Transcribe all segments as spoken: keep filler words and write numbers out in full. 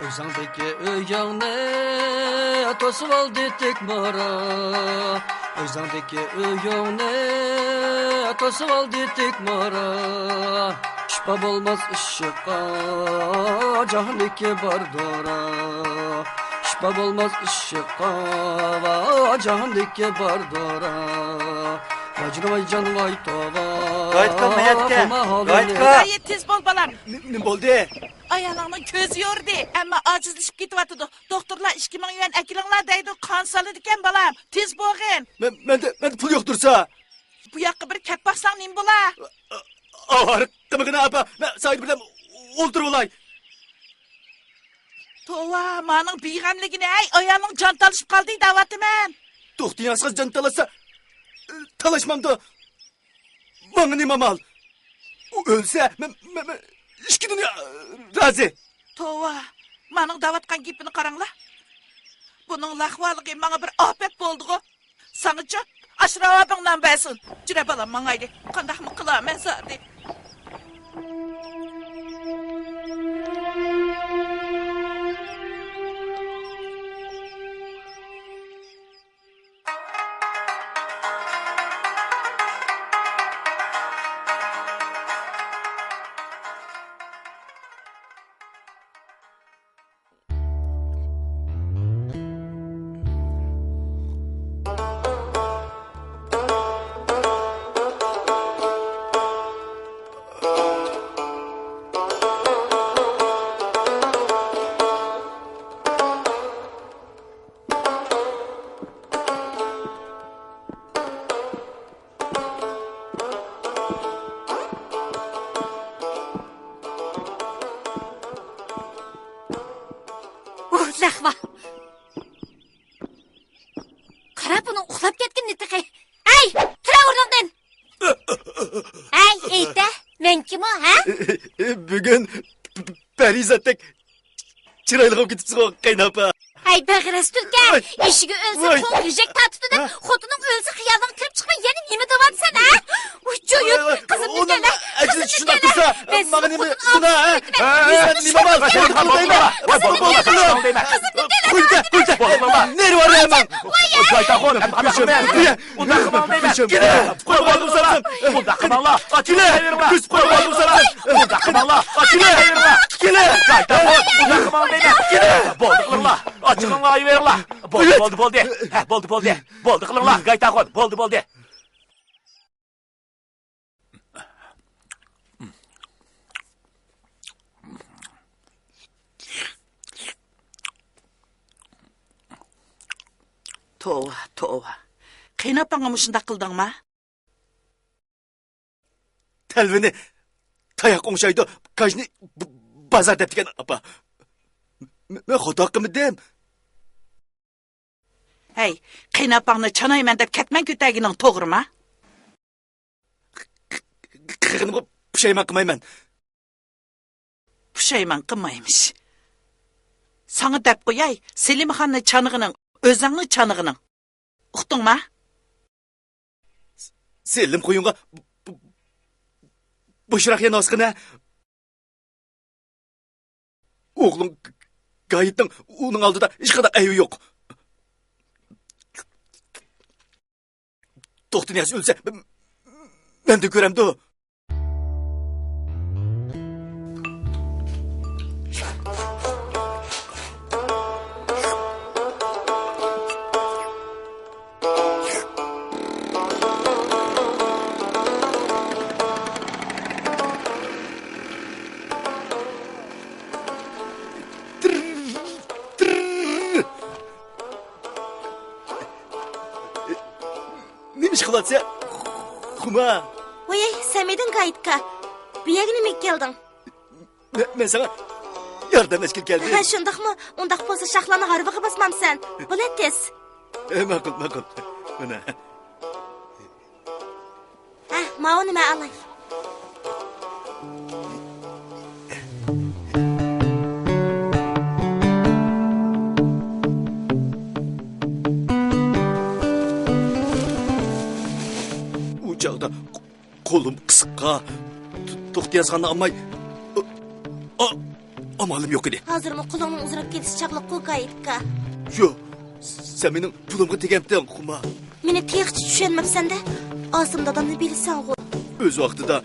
ئۆزۈڭدىكى ئۆيۈڭنى توسۇۋالدى تىك مارا. ئۆزۈڭدىكى ئۆيۈڭنى توسۇۋالدى تىك مارا. شىپا بولماس ئىششىققا جاھاندىكى باردۇرا. شىپا بولماس ئىششىققا ۋا جاھاندىكى باردۇرا. ۋايجان ۋايجان ۋاي توۋا. غايىتكا، مەيەتكە. قوما ھالىنى. غايىتكا. ئايە، تېز بول، بالام. نېمە بولدى؟ ئايالىڭنىڭ كۆزى يورۇدى، ئەمما ئاجىزلىشىپ كېتىۋاتىدۇ. دوختۇرلار ئىككى مىڭ يۈەن ئەكىلىڭلار دەيدۇ، قان سالىدىكەن، بالام. تېز بولغىن. مەن، مەندە، مەندە پۇل يوق تۇرسا. بۇ ياققا بىر كەپ باقساڭ نېمە بولا؟ ئاۋارە قىلمىغىنە ئاپا، مەن سايدا بىلەن ئولتۇرۇۋالاي. توۋا، مانىڭ بىغەملىكىنى، ھەي، ئايالىڭ جان تالىشىپ قالدى دەۋاتىمەن. توختى ياسقا جان تالاشسا، تالاشمامدۇ؟ ماڭا نېمە ئامال؟ ئۇ ئۆلسە، مەن، مەن، مەن ئىككى دۇنيا رازى. توۋا، مانىڭ دەۋاتقان گېپىنى قاراڭلار. بۇنىڭ لەھۋالىقى ماڭا بىر ئاپەت بولدىغۇ. ساڭىچۇ؟ ئاشۇ راۋابىڭ نان بەرسۇن. جۈرە بالام، ماڭايلى. قانداقمۇ قىلارمەن زادى؟ ئۇھ، لەخۋا! قارا، بۇنىڭ ئۇخلاپ كەتكىنىنى تېخى. ھەي، تۇرە ئورنۇڭدىن! ھەي، ئېيتە، مەن كىمۇ، ھە؟ بۈگۈن پەرىزاتتەك چىرايلىق بولۇپ كېتىپسىزغۇ، قېيىنئاپا. ھەي، بەغىرەس تۈلكە، ئېشىگە ئۆلسە، قوڭ غىژەك تارتىدۇ دەپ، خوتۇنۇڭ ئۆلسە خىيالىڭغا كىرىپ چىقماي، يەنە نېمە دەۋاتىسەن، ھە؟ ۋۇي، جۇيۇن، قىزىم تۈلكەلەر، قىزىم تۈلكەلەر، مەن سىزنىڭ خوتۇن ئالدىڭىزغا كېتىمەن. نېمە بار؟ قىزىم تۈلكەلەر، قىزىم تۈلكەلەر، قويدى، قويدى. نېرى بار يا ماڭ. ۋاي، ئۇنداق قىلماڭ دەيمەن. ئۇنداق قىلماڭلار. ئاچىقىڭلار ئېۋىرىڭلار. ئۇنداق قىلماڭلار. ئاچىقىڭلار ئېۋىرىڭلار. ئۇنداق قىلماڭ دەيمەن. بولدى قىلىڭلار. ئاچىقىڭلار ئېۋىرىڭلار. بولدى، بولدى، بولدى. ھە، بولدى، بولدى. بولدى قىلىڭلار. گايتاخۇن، بولدى، بولدى. توۋا، توۋا. قېيىنئاپاڭغا مۇشۇنداق قىلدىڭما؟ تەلۋىنى تاياق ئوڭشايدۇ، كاجنى ب-، بازار دەپتىكەن، ئاپا. م-، مەن خاتا قىلمىدىم. ھەي، قېيىنئاپاڭنى چانايمەن دەپ كەتمەن كۆتەرگىنىڭ توغرىما؟ قىلغىنىمغا پۇشايمان قىلمايمەن. پۇشايمان قىلمايمىش. ساڭا دەپ قوياي، سېلىمخاننى چانىغىنىڭ، ئۆزۈڭنى چانىغىنىڭ. ئۇقتۇڭما؟ سېلىم قويۇنغا بۇ-، بۇ-، بوشراق يەنى ئاسقىنە. ئوغلۇڭ گايىتنىڭ ئۇنىڭ ئالدىدا ھېچقانداق ئەيىبى يوق. توختى نىياز ئۆلسە، مەندىن كۆرەمدۇ؟ نېمە ئىش قىلىۋاتىسەن، خۇما؟ ۋاي، سەمىدىڭ گايىتكا. بۇ يەرگە نېمىگە كەلدىڭ؟ مەن، مەن ساڭا ياردەملەشكىلى كەلدىم. ھە، شۇنداقمۇ؟ ئۇنداق بولسا شاخلارنى ھارۋىغا باسمامسەن؟ بولە تېز. ئە، ماقۇل، ماقۇل. مانا. ھە، ماۋۇنى مەن ئالاي. ئۇ چاغدا قولۇم قىسقا، توختى يازغاننى ئالماي، ئا-، ئا-، ئامالىم يوق ئىدى. ھازىرمۇ قولۇڭنىڭ ئۇزىراپ كېتىش چاغلىققۇ، گايىتكا. يو، سەن مېنىڭ پۇلۇمغا تېگەمتىڭ، خۇما. مېنى تېخىچە چۈشەنمەپسەن-دە. ئاسىم دادامنى بىلىسەنغۇ. ئۆز ۋاقتىدا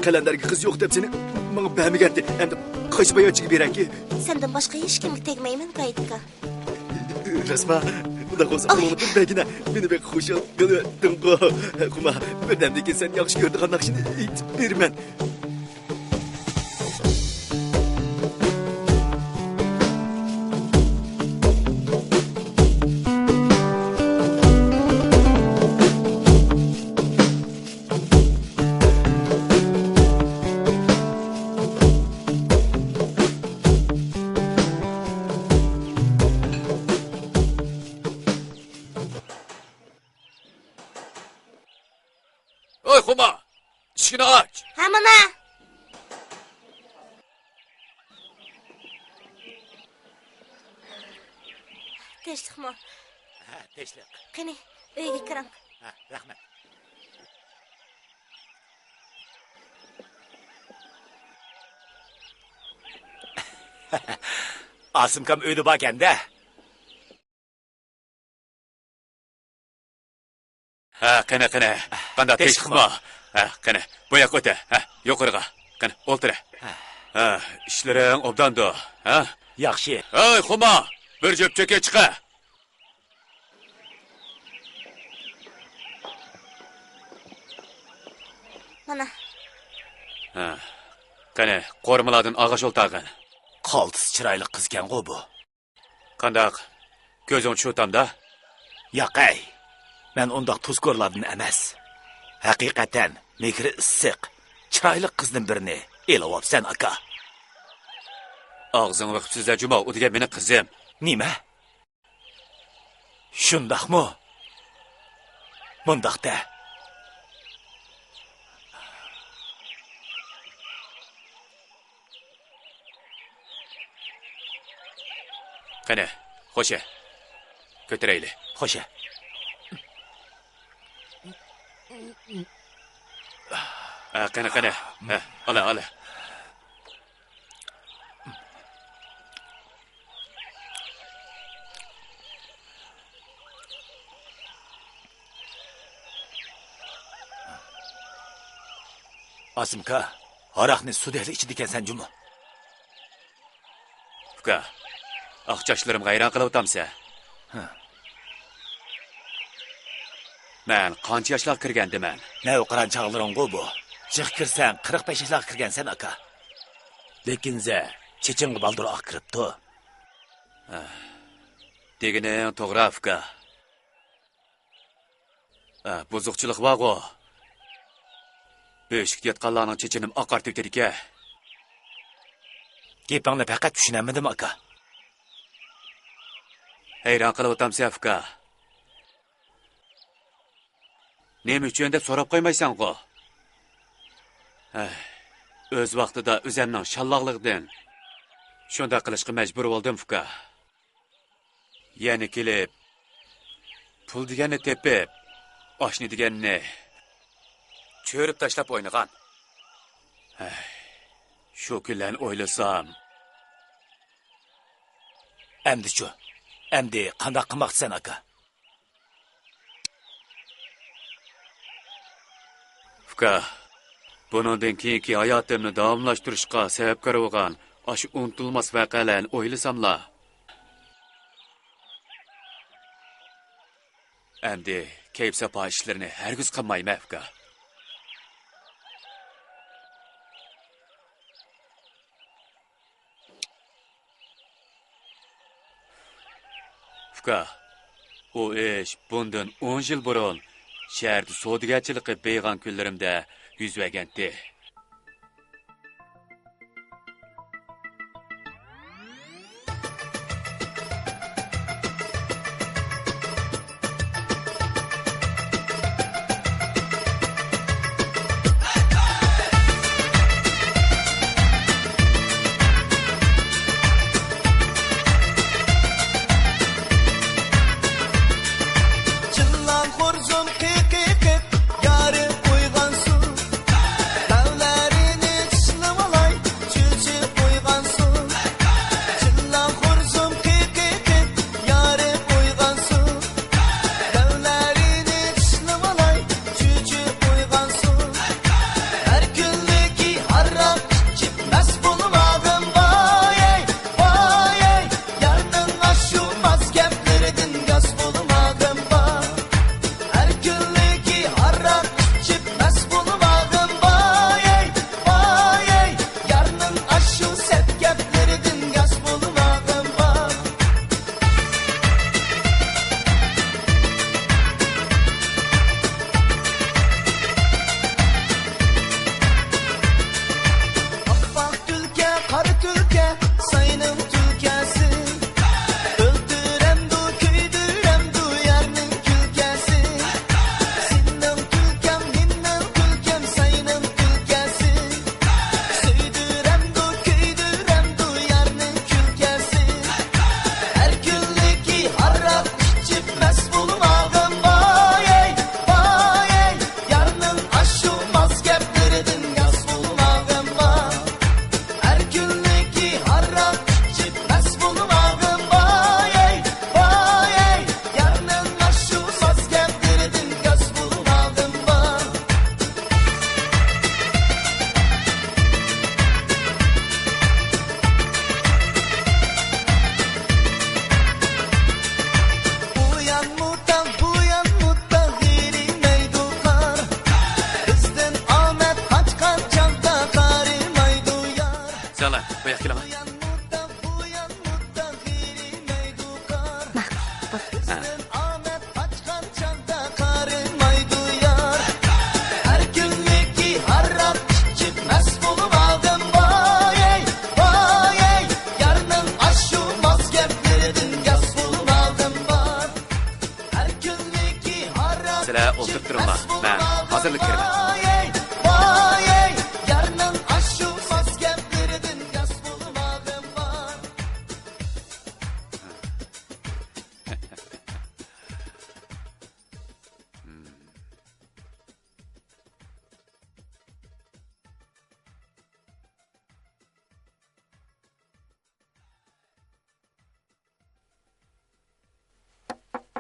قەلەندەرگە قىز يوق دەپ سېنى ماڭا بەرمىگەنتى. ئەمدى قايسى بايانچىغا بېرەركى؟ سەندىن باشقا ھېچكىمگە تەگمەيمەن، گايىتكا. راستما؟ ئۇنداق بولسا، ئاي. قولۇڭنى بىر بەرگىنە. مېنى بەك خۇشال قىلىۋەتتىڭغۇ. خۇما، بىردەمدىن كېيىن سەن ياخشى كۆرىدىغان ناخشىنى ئېيتىپ بېرىمەن. ئوي، خۇما! ئىشىكنى ئاچ! ھە، مانا! تىنچلىقمۇ؟ ھە، تىنچلىق. قېنى، ئۆيگە كىرىڭ. ھە، رەھمەت. ئاسىمكام ئۆيدە باركەن-دە. ھە، قېنى، قېنى. قانداق، تىنچلىقمۇ؟ تىنچلىقمۇ؟ ھە، قېنى، بۇ ياققا ئۆتە. ھە، يۇقىرىغا. قېنى، ئولتۇرە. ھە. ھە، ئىشلىرىڭ ئوبداندۇ؟ ھە؟ ياخشى. ھەي، خۇما، بىر جۈپ چېكى چىقە. مانا. ھە. قېنى، قورۇمىلاردىن ئالغاچ ئولتۇرغىن. قالتىس چىرايلىق قىزكەنغۇ بۇ. قانداق؟ كۆزۈڭ چۇ تامدا؟ ياقەي، مەن ئۇنداق تۇزكورلاردىن ئەمەس. ھەقىقەتەن، مېھرى ئىسسىق، چىرايلىق قىزدىن بىرنى ئېلىۋاپسەن، ئاكا. ئاغزىڭنى بېقىپ سۆزلە، جۇمۇ، ئۇ دېگەن مېنىڭ قىزىم. نېمە؟ شۇنداقمۇ؟ مۇنداق دە. قېنى، خوشە. كۆتۈرەيلى. خوشە. ھە، قېنى، قېنى. ھە، ئالا، ئالا. ئاسىمكا، ھاراقنى سۇدەكلا ئىچىدىكەنسەن جۇمۇ. ئۇكا، ئاق چاچلىرىمغا ھەيران قېلىۋاتامسەن؟ ھە. مەن قانچە ياشلارغا كىرگەندىمەن؟ نەۋقىران چاغلىرىڭغۇ بۇ. جىق كىرسەڭ، قىرىق بەش ياشلارغا كىرگەنسەن، ئاكا. لېكىن زە، چېچىڭغا بالدۇر ئاق كىرىپتۇ. ھە. دېگىنىڭ توغرا، ئۇكا. ئە، بۇزۇقچىلىق بارغۇ. بۆشۈكتە ياتقانلارنىڭ چېچىنىمۇ ئاقارتىۋېتىدىكەن. گېپىڭنى پەقەت چۈشىنەلمىدىم، ئاكا. ھەيران قېلىۋاتامسەن، ئۇكا؟ نېمە ئۈچۈن دەپ سوراپ قويمايسەنغۇ؟ ھەي، ئۆز ۋاقتىدا ئۆزەمنىڭ شاللاقلىقىدىن شۇنداق قىلىشقا مەجبۇر بولدۇم، ئۇكا. يەنە كېلىپ، پۇل دېگەننى تېپىپ، ئاشنى دېگەننى چۆرۈپ تاشلاپ ئوينىغان. ھەي، شۇ كۈنلەرنى ئويلىسام. ئەمدىچۇ؟ ئەمدى قانداق قىلماقچىسەن، ئاكا؟ ئۇكا، بۇنىڭدىن كېيىنكى ھاياتىمنى داۋاملاشتۇرۇشقا سەۋەبكار بولغان ئاشۇ ئۇنتۇلماس ۋەقەلەرنى ئويلىساملا، ئەمدى كەيپ-ساپا ئىشلىرىنى ھەرگىز قىلمايمەن، ئۇكا. ئۇكا، ئۇ ئىش بۇندىن ئون يىل بۇرۇن شەھەردە سودىگەرچىلىك قىلىپ بېيىغان كۈنلىرىمدە يۈز بەرگەنتى.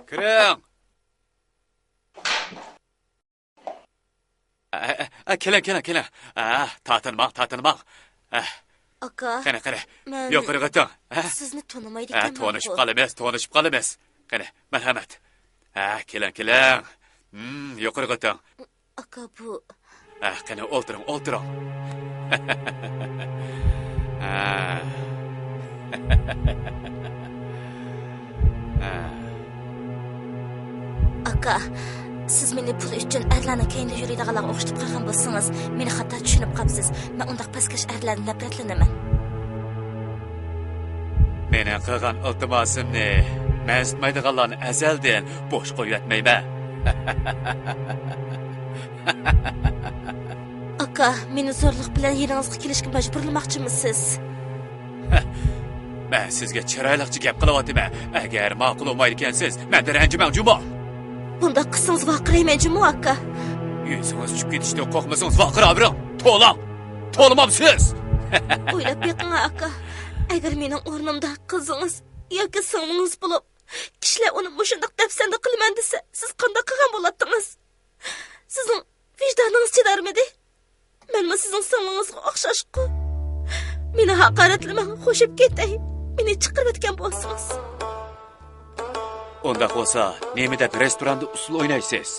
كىرىڭ. ئە، ئە، ئە، كېلىڭ، كېلىڭ، كېلىڭ. ئە، تارتىنماڭ، تارتىنماڭ. ئە، ئاكا، قېنى، قېنى. مەن يۇقىرىغا ئۆتۈڭ. ئە؟ سىزنى تونۇمايدىكەنمەن. ئە، تونۇشۇپ قالىمىز، تونۇشۇپ قالىمىز. قېنى، مەرھەمەت. ئە، كېلىڭ، كېلىڭ. ھىم، يۇقىرىغا ئۆتۈڭ. ئاكا، بۇ. ئە، قېنى، ئولتۇرۇڭ، ئولتۇرۇڭ. ئە. ئە. ئاكا، سىز مېنى پۇل ئۈچۈن ئەرلەرنىڭ كەينىدە يۈرىدىغانلارغا ئوخشىتىپ قالغان بولسىڭىز، مېنى خاتا چۈشىنىپ قاپسىز. مەن ئۇنداق پەسكەش ئەرلەردىن نەپرەتلىنىمەن. مېنىڭ قىلغان ئىلتىماسىمنى مەنسىتمەيدىغانلارنى ئەزەلدىن بوش قويۇۋەتمەيمەن. ئاكا، مېنى زورلۇق بىلەن يېنىڭىزغا كېلىشكە مەجبۇرلىماقچىمۇسىز؟ مەن سىزگە چىرايلىقچە گەپ قىلىۋاتىمەن. ئەگەر ماقۇل بولمايدىكەنسىز، مەندىن رەنجىمەڭ جۇمۇ. بۇنداق قىلسىڭىز ۋارقىرايمەن جۇمۇ، ئاكا. يۈزىڭىز چۈشۈپ كېتىشتىن قورقمىسىڭىز ۋارقىراۋېرىڭ. توۋلاڭ. توۋلىمامسىز؟ ئويلاپ بېقىڭ، ئاكا. ئەگەر مېنىڭ ئورنۇمدا قىزىڭىز ياكى سىڭلىڭىز بولۇپ، كىشىلەر ئۇنى مۇشۇنداق دەپسەندە قىلىمەن دېسە، سىز قانداق قىلغان بولاتتىڭىز؟ سىزنىڭ ۋىجدانىڭىز چىدارمىدى. مەنمۇ سىزنىڭ سىڭلىڭىزغا ئوخشاشقۇ. مېنى ھاقارەتلىمەڭ، خوشۇپ كېتەي. مېنى چىقىرىۋەتكەن بولسىڭىز. ئۇنداق بولسا، نېمە دەپ رېستوراندا ئۇسسۇل ئوينايسىز؟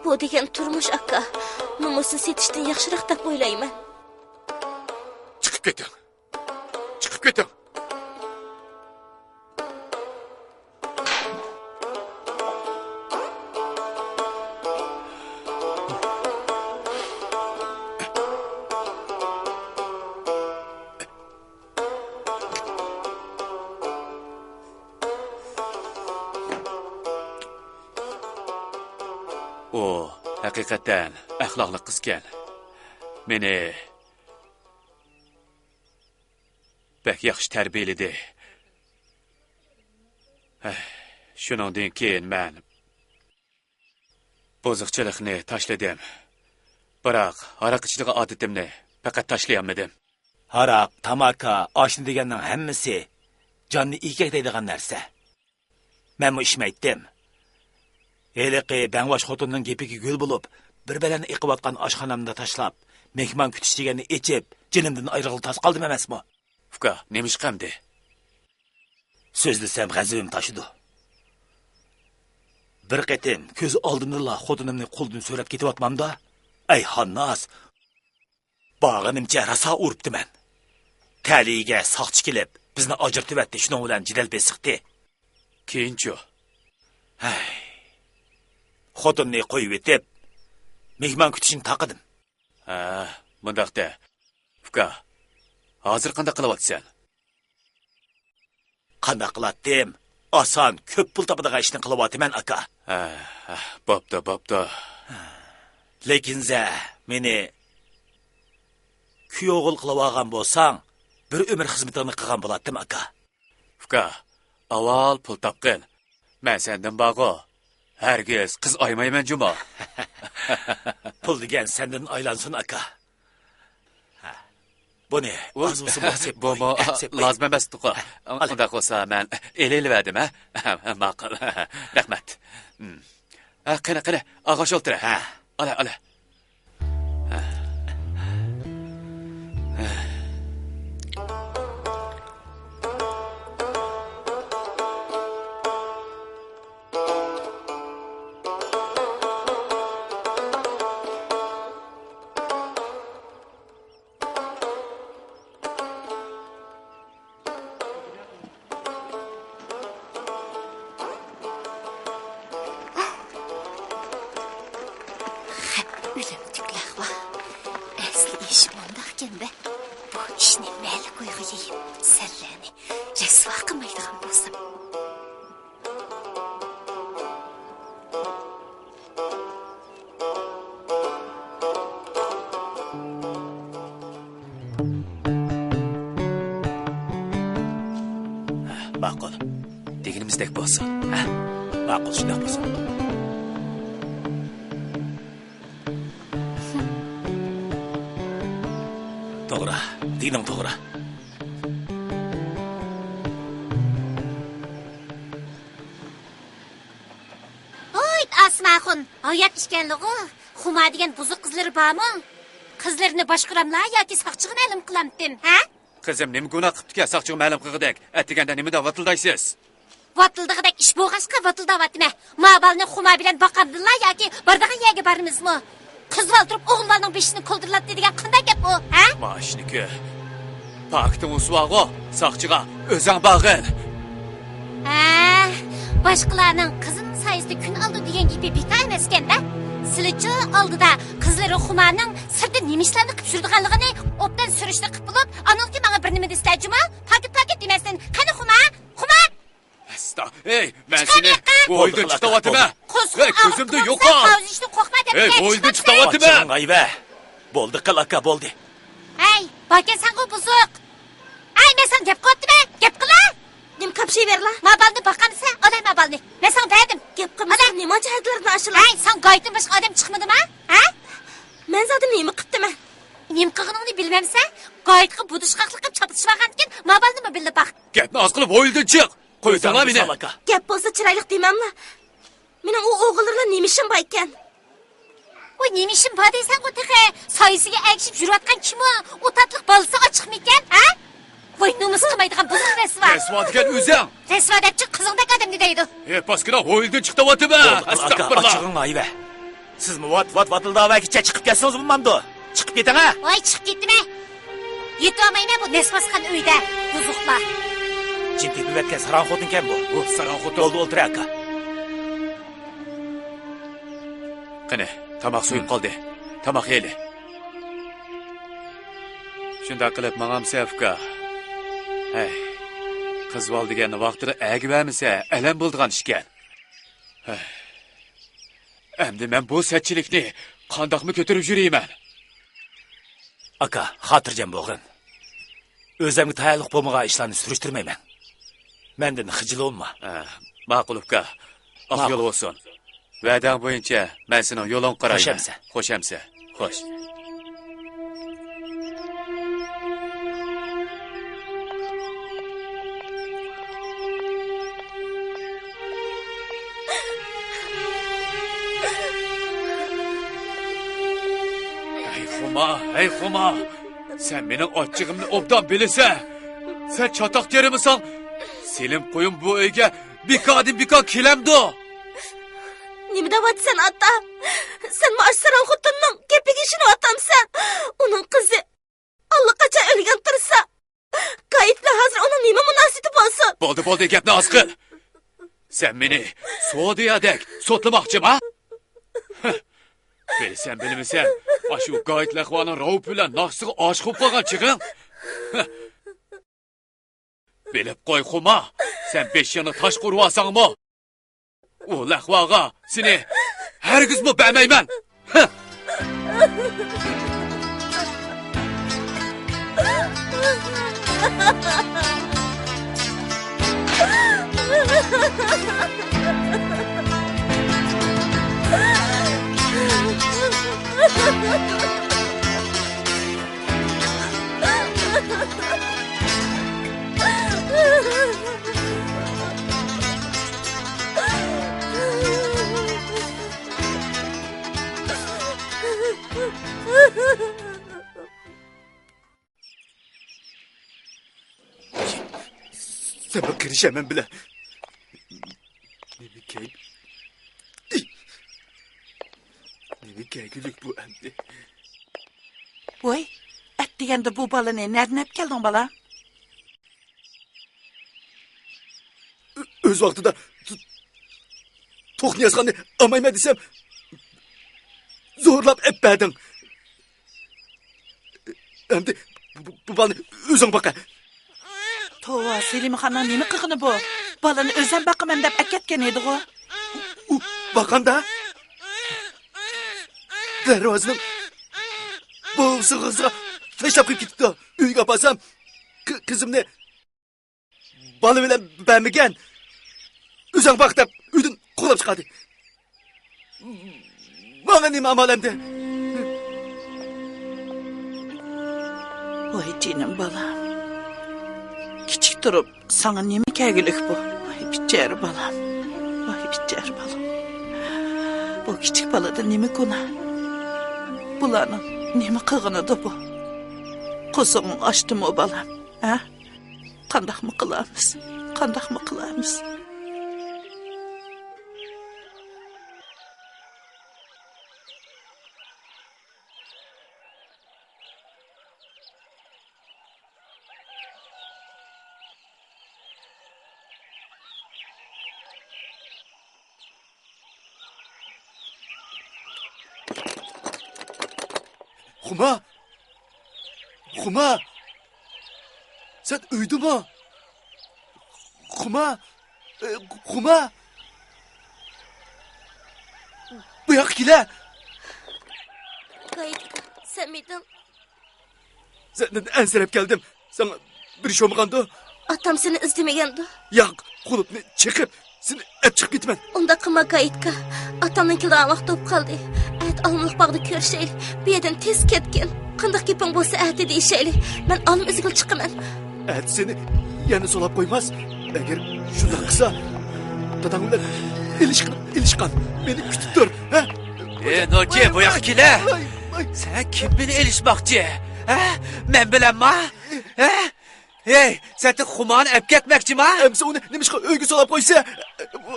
بۇ دېگەن تۇرمۇش، ئاكا. نومۇسنى سېتىشتىن ياخشىراق دەپ ئويلايمەن. چىقىپ كېتىڭ. چىقىپ كېتىڭ. ئۇ ھەقىقەتەن ئەخلاقلىق قىزكەن. مېنى بەك ياخشى تەربىيەلىدى. ھەي، شۇنىڭدىن كېيىن مەن بۇزۇقچىلىقنى تاشلىدىم. بىراق ھاراق ئىچىدىغان ئادىتىمنى پەقەت تاشلىيالمىدىم. ھاراق، تاماكا، ئاشنا دېگەننىڭ ھەممىسى جاننى ئېگەكلەيدىغان نەرسە. مەنمۇ ئىچمەيتتىم. ھېلىقى بەڭباش خوتۇننىڭ گېپىگە گۈل بولۇپ، بىر بەلەن ئېقىۋاتقان ئاشخانامدا تاشلاپ، مېھمان كۈتۈش دېگەننى ئېچىپ، جېنىمدىن ئايرىلغىلى تاس قالدىم ئەمەسمۇ؟ ئۇكا، نېمە ئىش قىلدى؟ سۆزلىسەم غەزىپىم تاشىدۇ. بىر قېتىم كۆز ئالدىمدىلا خوتۇنۇمنى قولدىن سۆرەپ كېتىۋاتمامدا، ئەي، خانناز! بارغىنىمچە راسا ئۇرۇپتىمەن. تەلىيىگە ساقچى كېلىپ، بىزنى ئاجرىتىۋەتتى، شۇنىڭ بىلەن جېدەل بېسىقتى. كېيىنچۇ؟ ھەي. خوتۇننى قويۇۋېتىپ، مېھمان كۈتۈشنى تاقىدىم. ھە، مۇنداق دە، ئۇكا، ھازىر قانداق قىلىۋاتىسەن؟ قانداق قىلاتتىم؟ ئاسان، كۆپ پۇل تاپىدىغان ئىشنى قىلىۋاتىمەن، ئاكا. ھە، ھە، بوپتۇ، بوپتۇ. لېكىن سەن مېنى كۈيئوغۇل قىلىۋالغان بولساڭ، بىر ئۆمۈر خىزمىتىڭنى قىلغان بولاتتىم، ئاكا. ئۇكا، ئاۋۋال پۇل تاپقىن. مەن سەندىن بارغۇ، ھەرگىز قىز ئايىمايمەن جۇمۇ. پۇل دېگەن سەندىن ئايلانسۇن، ئاكا. ھە. بۇنى ئاز بولسىمۇ سېپ قوي. بۇمۇ ھە، سېپ قوي. لازىم ئەمەستىقۇ. ھە، ئال. ئۇنداق بولسا مەن ئېلىۋەردىم، ھە؟ ماقۇل. رەھمەت. ھە، قېنى، قېنى، ئاغاش ئولتۇر. ھە. ئالە، ئالە. ئۆلۈمتۈكلەر ۋاھ! ئەسلى ئىش مۇنداقكەن-دە. بۇ ئىشنى مەلىكۇيغا يېيىپ، سەنلەرنى رەسۋا قىلمايدىغان بولسام. ماقۇل. دېگىنىمىزدەك بولسۇن. ھە؟ ماقۇل، شۇنداق بولسۇن. توغرا، دېگىنىڭ توغرا. ئاپپاخۇن، ھايات ئىكەنلىغۇ. خۇما دېگەن بۇزۇق قىزلىرى بارمۇ؟ قىزلىرىنى باشقۇراملا ياكى ساقچىغا مەلۇم قىلامتىم، ھە؟ قىزىم نېمە گۇناھ قىپتىكەن ساقچىغا مەلۇم قىلغۇدەك؟ ئەتىگەندە نېمىدە ۋاتىلدايسىز؟ ۋاتىلدىغۇدەك ئىش بولغاچقا ۋاتىلداۋاتىمەن. ما بالىنى خۇما بىلەن باقامدىلا ياكى بارىدىغان يەرگە بارىمىزمۇ؟ قىز بالا تۇرۇپ ئوغۇل بالىنىڭ بېشىنى كولدۇرلاتتى دېگەن قانداق گەپ ئۇ، ھە؟ ماشىنىكى پاكىتىڭ ئۇسۇۋاغۇ، ساقچىغا ئۆزەڭ بارغىن. ھە، باشقىلارنىڭ قىزىنىڭ سايىسىدا كۈن ئالىدۇ دېگەن گېپى بىكار ئەمەسكەن-دە. سىلىچۇ ئالدىدا قىزلىرى خۇمانىڭ سىرتتا نېمە ئىشلارنى قىلىپ يۈرىدىغانلىقىنى ئوبدان سۈرۈشتە قىلىپ بولۇپ، ئانىڭكى ماڭا بىر نېمە دېسىلە جۇما، پاكىت پاكىت دېمەستىن، قېنى خۇما، خۇما! ئەستا، ھەي، مەن سېنى بۇ ھويلىدىن چىقىۋاتىمەن. ھەي، كۆزۈمدە يوقال. ھەي، ھويلىدىن چىقىۋاتىمەن. ئاچچىقىڭ ئايۋە. بولدى قىل ئاكا، بولدى. ھەي، باركەنسەنغۇ بۇزۇق. ئەي، مەن ساڭا گەپ قىلىۋاتىمەن، گەپ قىلا. نېمە قاپشىيۋېرىلا؟ ما بالىنى باقامسەن؟ ئالاي ما بالىنى. مەن ساڭا بەردىم. گەپ قىلمىساڭ نېمانچە ھەددىلەردىن ئاشىلا؟ ھەي، ساڭا گايىتتىن باشقا ئادەم چىقمىدىما؟ ھە؟ مەن زادى نېمە قىپتىمەن؟ نېمە قىلغىنىڭنى بىلمەمسەن؟ گايىتقا بۇدۇشقاقلىق قىلىپ چاپلىشىۋالغاندىكىن، ما بالىنىمۇ بىللە باق. گەپنى ئاز قىلىپ ھويلىدىن چىق. قويساڭلا مېنى. گەپ بولسا چىرايلىق دېمەملا. مېنىڭ ئۇ ئوغۇللىرى بىلەن نېمە ئىشىم بار ئىكەن؟ ۋاي، نېمە ئىشىم بار دەيسەنغۇ تېخى؟ سايىسىگە ئەگىشىپ يۈرۈۋاتقان كىم ئۇ؟ ئۇ تاتلىق بالىسى ئاچىقمىكەن، ھە؟ ۋاي، نومۇس قىلمايدىغان بۇزۇق رەسۋا. رەسۋا دېگەن ئۆزۈڭ. رەسۋا دەپچۇ قىزىڭدەك ئادەمنى دەيدۇ. ھېي، پاسكىنا، ھويلىدىن چىق دەۋاتىمەن. بولدى قىل ئاكا، ئەستەغپۇرۇللا. ئاچچىقىڭ ئايۋە. سىزمۇ ۋات ۋات ۋاتىلداۋەرگىچە چىقىپ كەتسىڭىزمۇ بولمامدۇ؟ چىقىپ كېتىڭە. ۋاي، چىقىپ كېتىمەن. يېتىۋالمايمەن بۇ نەسۋاسخان ئۆيدە، بۇزۇقلار. جىم تېپىۋەتكەن ساراڭ خوتۇنكەن بۇ. بۇ ساراڭ خوتۇن. بولدى، ئولتۇر ئاكا. قېنى، تاماق سويۇپ قالدى. تاماق يەيلى. شۇنداق قىلىپ ماڭامسەن ئۇكا؟ ھەي، قىز بالا دېگەن ۋاقتىدا ئەگىۋەرمىسە ئەلەم بولىدىغان ئىشكەن. ھەي. ئەمدى مەن بۇ سەتچىلىكنى قانداقمۇ كۆتۈرۈپ يۈرىمەن؟ ئاكا، خاتىرجەم بولغىن. ئۆزۈمگە تايانچلىق بولمىغان ئىشلارنى سۈرۈشتۈرمەيمەن. مەندىن خىجىل بولما. ھە، ماقۇل ئۇكا. ئاق يول بولسۇن. ۋەدەڭ بويىچە مەن سېنىڭ يولۇڭغا قارايمەن. خوش ئەمىسە. خوش ئەمىسە. خوش. ھەي خۇما، ھەي خۇما! سەن مېنىڭ ئاچچىقىمنى ئوبدان بىلىسەن. سەن چاتاق تېرىمىساڭ، سېلىم قويۇم بۇ ئۆيگە بىكاردىن بىكار كېلەمدۇ؟ نېمە دەۋاتىسەن، ئاتا؟ سەنمۇ ئاشۇ ساراڭ خوتۇننىڭ گېپىگە ئىشىنىۋاتامسەن؟ ئۇنىڭ قىزى ئاللىقاچان ئۆلگەن تۇرسا، گايىت بىلەن ھازىر ئۇنىڭ نېمە مۇناسىۋىتى بولسۇن؟ بولدى، بولدى، گەپنى ئاز قىل. سەن مېنى سودىيەدەك سوتلىماقچىما؟ بىلسەم بىلمىسەم، ئاشۇ گايىت لەخۋانىڭ راۋۇپ بىلەن ناخشىسىغا ئاشىق بولۇپ قالغان چېغىڭ. بىلىپ قوي، خۇما، سەن بېشىڭنى تاشقا ئۇرۇۋالساڭمۇ، ئۇ لەخۋاغا سېنى ھەرگىزمۇ بەرمەيمەن. سەن بىر قېرىشە مەن بىلەن. نېمە كەي-، نېمە كەيگۈلۈك بۇ ئەمدى؟ ۋاي، ئەتىگەندە بۇ بالىنى نەدىن ئەپ كەلدىڭ، بالام؟ ئۆ-، ئۆز ۋاقتىدا تو-، توخنى ياسىغاننى ئالمايمەن دېسەم، زورلاپ ئەپ بەردىڭ. ئەمدى بۇ، بۇ، بۇ بالىنى ئۆزۈڭ باقە. توۋا، سېلىمخاننىڭ نېمە قىلغىنى بۇ؟ بالىنى ئۆزۈم باقىمەن دەپ ئەكەتكەن ئىدىغۇ. ئۇ، ئۇ باققاندا دەرۋازىنىڭ بوۋىسىغا تاشلاپ قويۇپ كېتىپتۇ. ئۆيگە ئاپارسام، قى-، قىزىمنى بالا بىلەن بەرمىگەن، ئۆزۈڭ باق دەپ ئۆيدىن قوغلاپ چىقاردى. ماڭا نېمە ئامال ئەمدى؟ ۋاي جېنىم بالام. كىچىك تۇرۇپ ساڭا نېمە كەلگۈلۈك بۇ؟ ۋاي بىچارە بالام. ۋاي بىچارە بالام. بۇ كىچىك بالىدا نېمە گۇناھ؟ بۇلارنىڭ نېمە قىلغىنىدۇ بۇ؟ قورسىقىڭ ئاچتىمۇ، بالام؟ ھە؟ قانداقمۇ قىلارمىز؟ قانداقمۇ قىلارمىز؟ خۇما! خۇما! سەن ئۆيدىمۇ؟ خۇما! ئە، خۇما! بۇ ياققا كېلە! گايىتكا، سەنمىدىڭ؟ سەندىن ئەنسىرەپ كەلدىم. ساڭا بىر ئىش بولمىغاندۇ؟ ئاتام سېنى ئىزدىمىگەندۇ؟ ياق، قۇلۇپنى چېقىپ، سېنى ئەپ چىقىپ كېتىمەن. ئۇنداق قىلما، گايىتكا. ئاتامنىڭ كېلىدىغان ۋاقتى بولۇپ قالدى. ئەتە ئالمىلىق باغدا كۆرۈشەيلى. بۇ يەردىن تېز كەتكىن. قانداق گېپىڭ بولسا، ئەتە دېيىشەيلى. مەن ئالما ئۈزگىلى چىقىمەن. ئەتە سېنى يەنە سولاپ قويماس. ئەگەر شۇنداق قىلسا، داداڭ بىلەن ئېلىشقىن، ئېلىشقان. مېنى كۈتۈپ تۇر، ھە؟ ئى، نوكى، بۇ ياققا كېلە. ۋاي، ۋاي. سەن كىم بىلەن ئېلىشماقچى؟ ھە؟ مەن بىلەنما؟ ھە؟ ھەي، سەن خۇمانى ئەپ كەتمەكچىما؟ ئەمسە ئۇنى نېمىشقا ئۆيگە سولاپ قويسا؟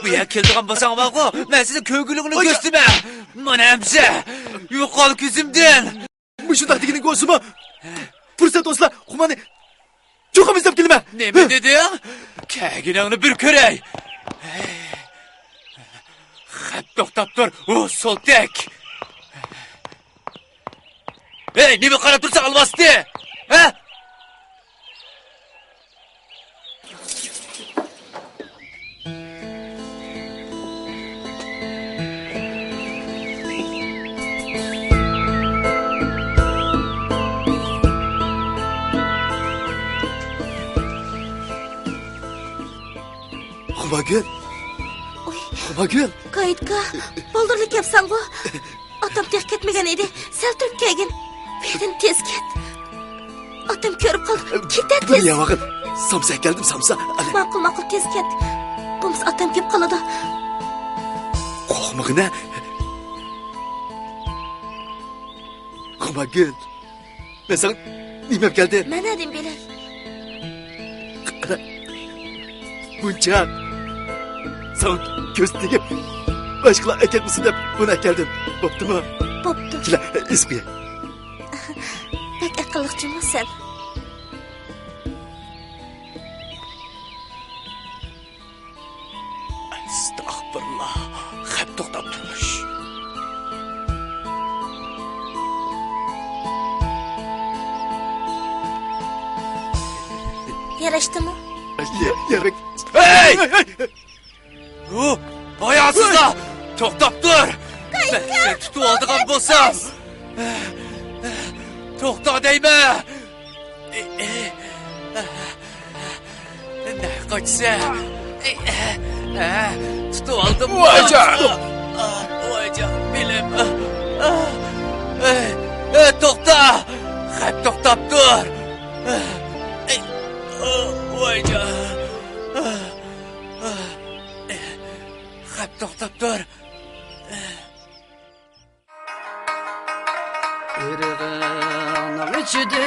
بۇ يەرگە كېلىدىغان بولساڭ بارغۇ، مەن سېنىڭ كۆڭۈلۈڭنى ۋاي. كۆرسىتىمەن. مانا ئەمسە، يوقال كۆزۈمدىن. مۇشۇنداق دېگىنىڭ بولسىمۇ، پۇرسەت بولسىلا خۇمانى چوقۇم ئىزدەپ كېلىمەن. نېمە دېدىڭ؟ كەلگىنىڭنى بىر كۆرەي. خەپ توختاپ تۇر، ئۇ سولتەك. ھەي، نېمە قاراپ تۇرساڭ، ئالۋاستى؟ ھە؟ خۇمارگۈل! ئۇي. خۇمارگۈل! گايىتكا، بالدۇرلا كەپسەنغۇ؟ ئاتام تېخى كەتمىگەن ئىدى. سەل تۇرۇپ كەلگىن. بۇ يەردىن تېز كەت. ئاتام كۆرۈپ قالدى. كېتە تېز. يا ۋاقىت. سامسا كەلدىم، سامسا. ئەلە. ماقۇل، ماقۇل، تېز كەت. بولمىسا ئاتام كېلىپ قالىدۇ. قورقمىغىنە. خۇمارگۈل. مەن ساڭا نېمە ئەپ كەلدىم؟ مەن نەدىن بىلەي؟ قارا، مۇنچا. ساڭا كۆز تېگىپ، باشقىلار ئەكەتمىسۇن دەپ بۇنى ئەكەلدىم. بوپتۇمۇ؟ بوپتۇ. كېلە، ئېسىپ قوياي. بەك ئەقىللىق جۇمۇ سەن. ئەستەغپۇرۇللا، خەپ توختاپ تۇرۇش. ياراشتىمۇ؟ يا-، يارا-، ھەي! ھەي! ھەي! ھۇ، ھاياسىزلار! توختاپ تۇر! مەن سېنى تۇتۇۋالىدىغان بولسام! توختا دەيمەن! نە قاچىسەن؟ تۇتۇۋالدىم. ۋايجان! ۋايجان، بېلىم. توختا! خەپ توختاپ تۇر! ۋايجان! خەپ توختاپ تۇر! ئېرىغىڭنىڭ ئىچىدە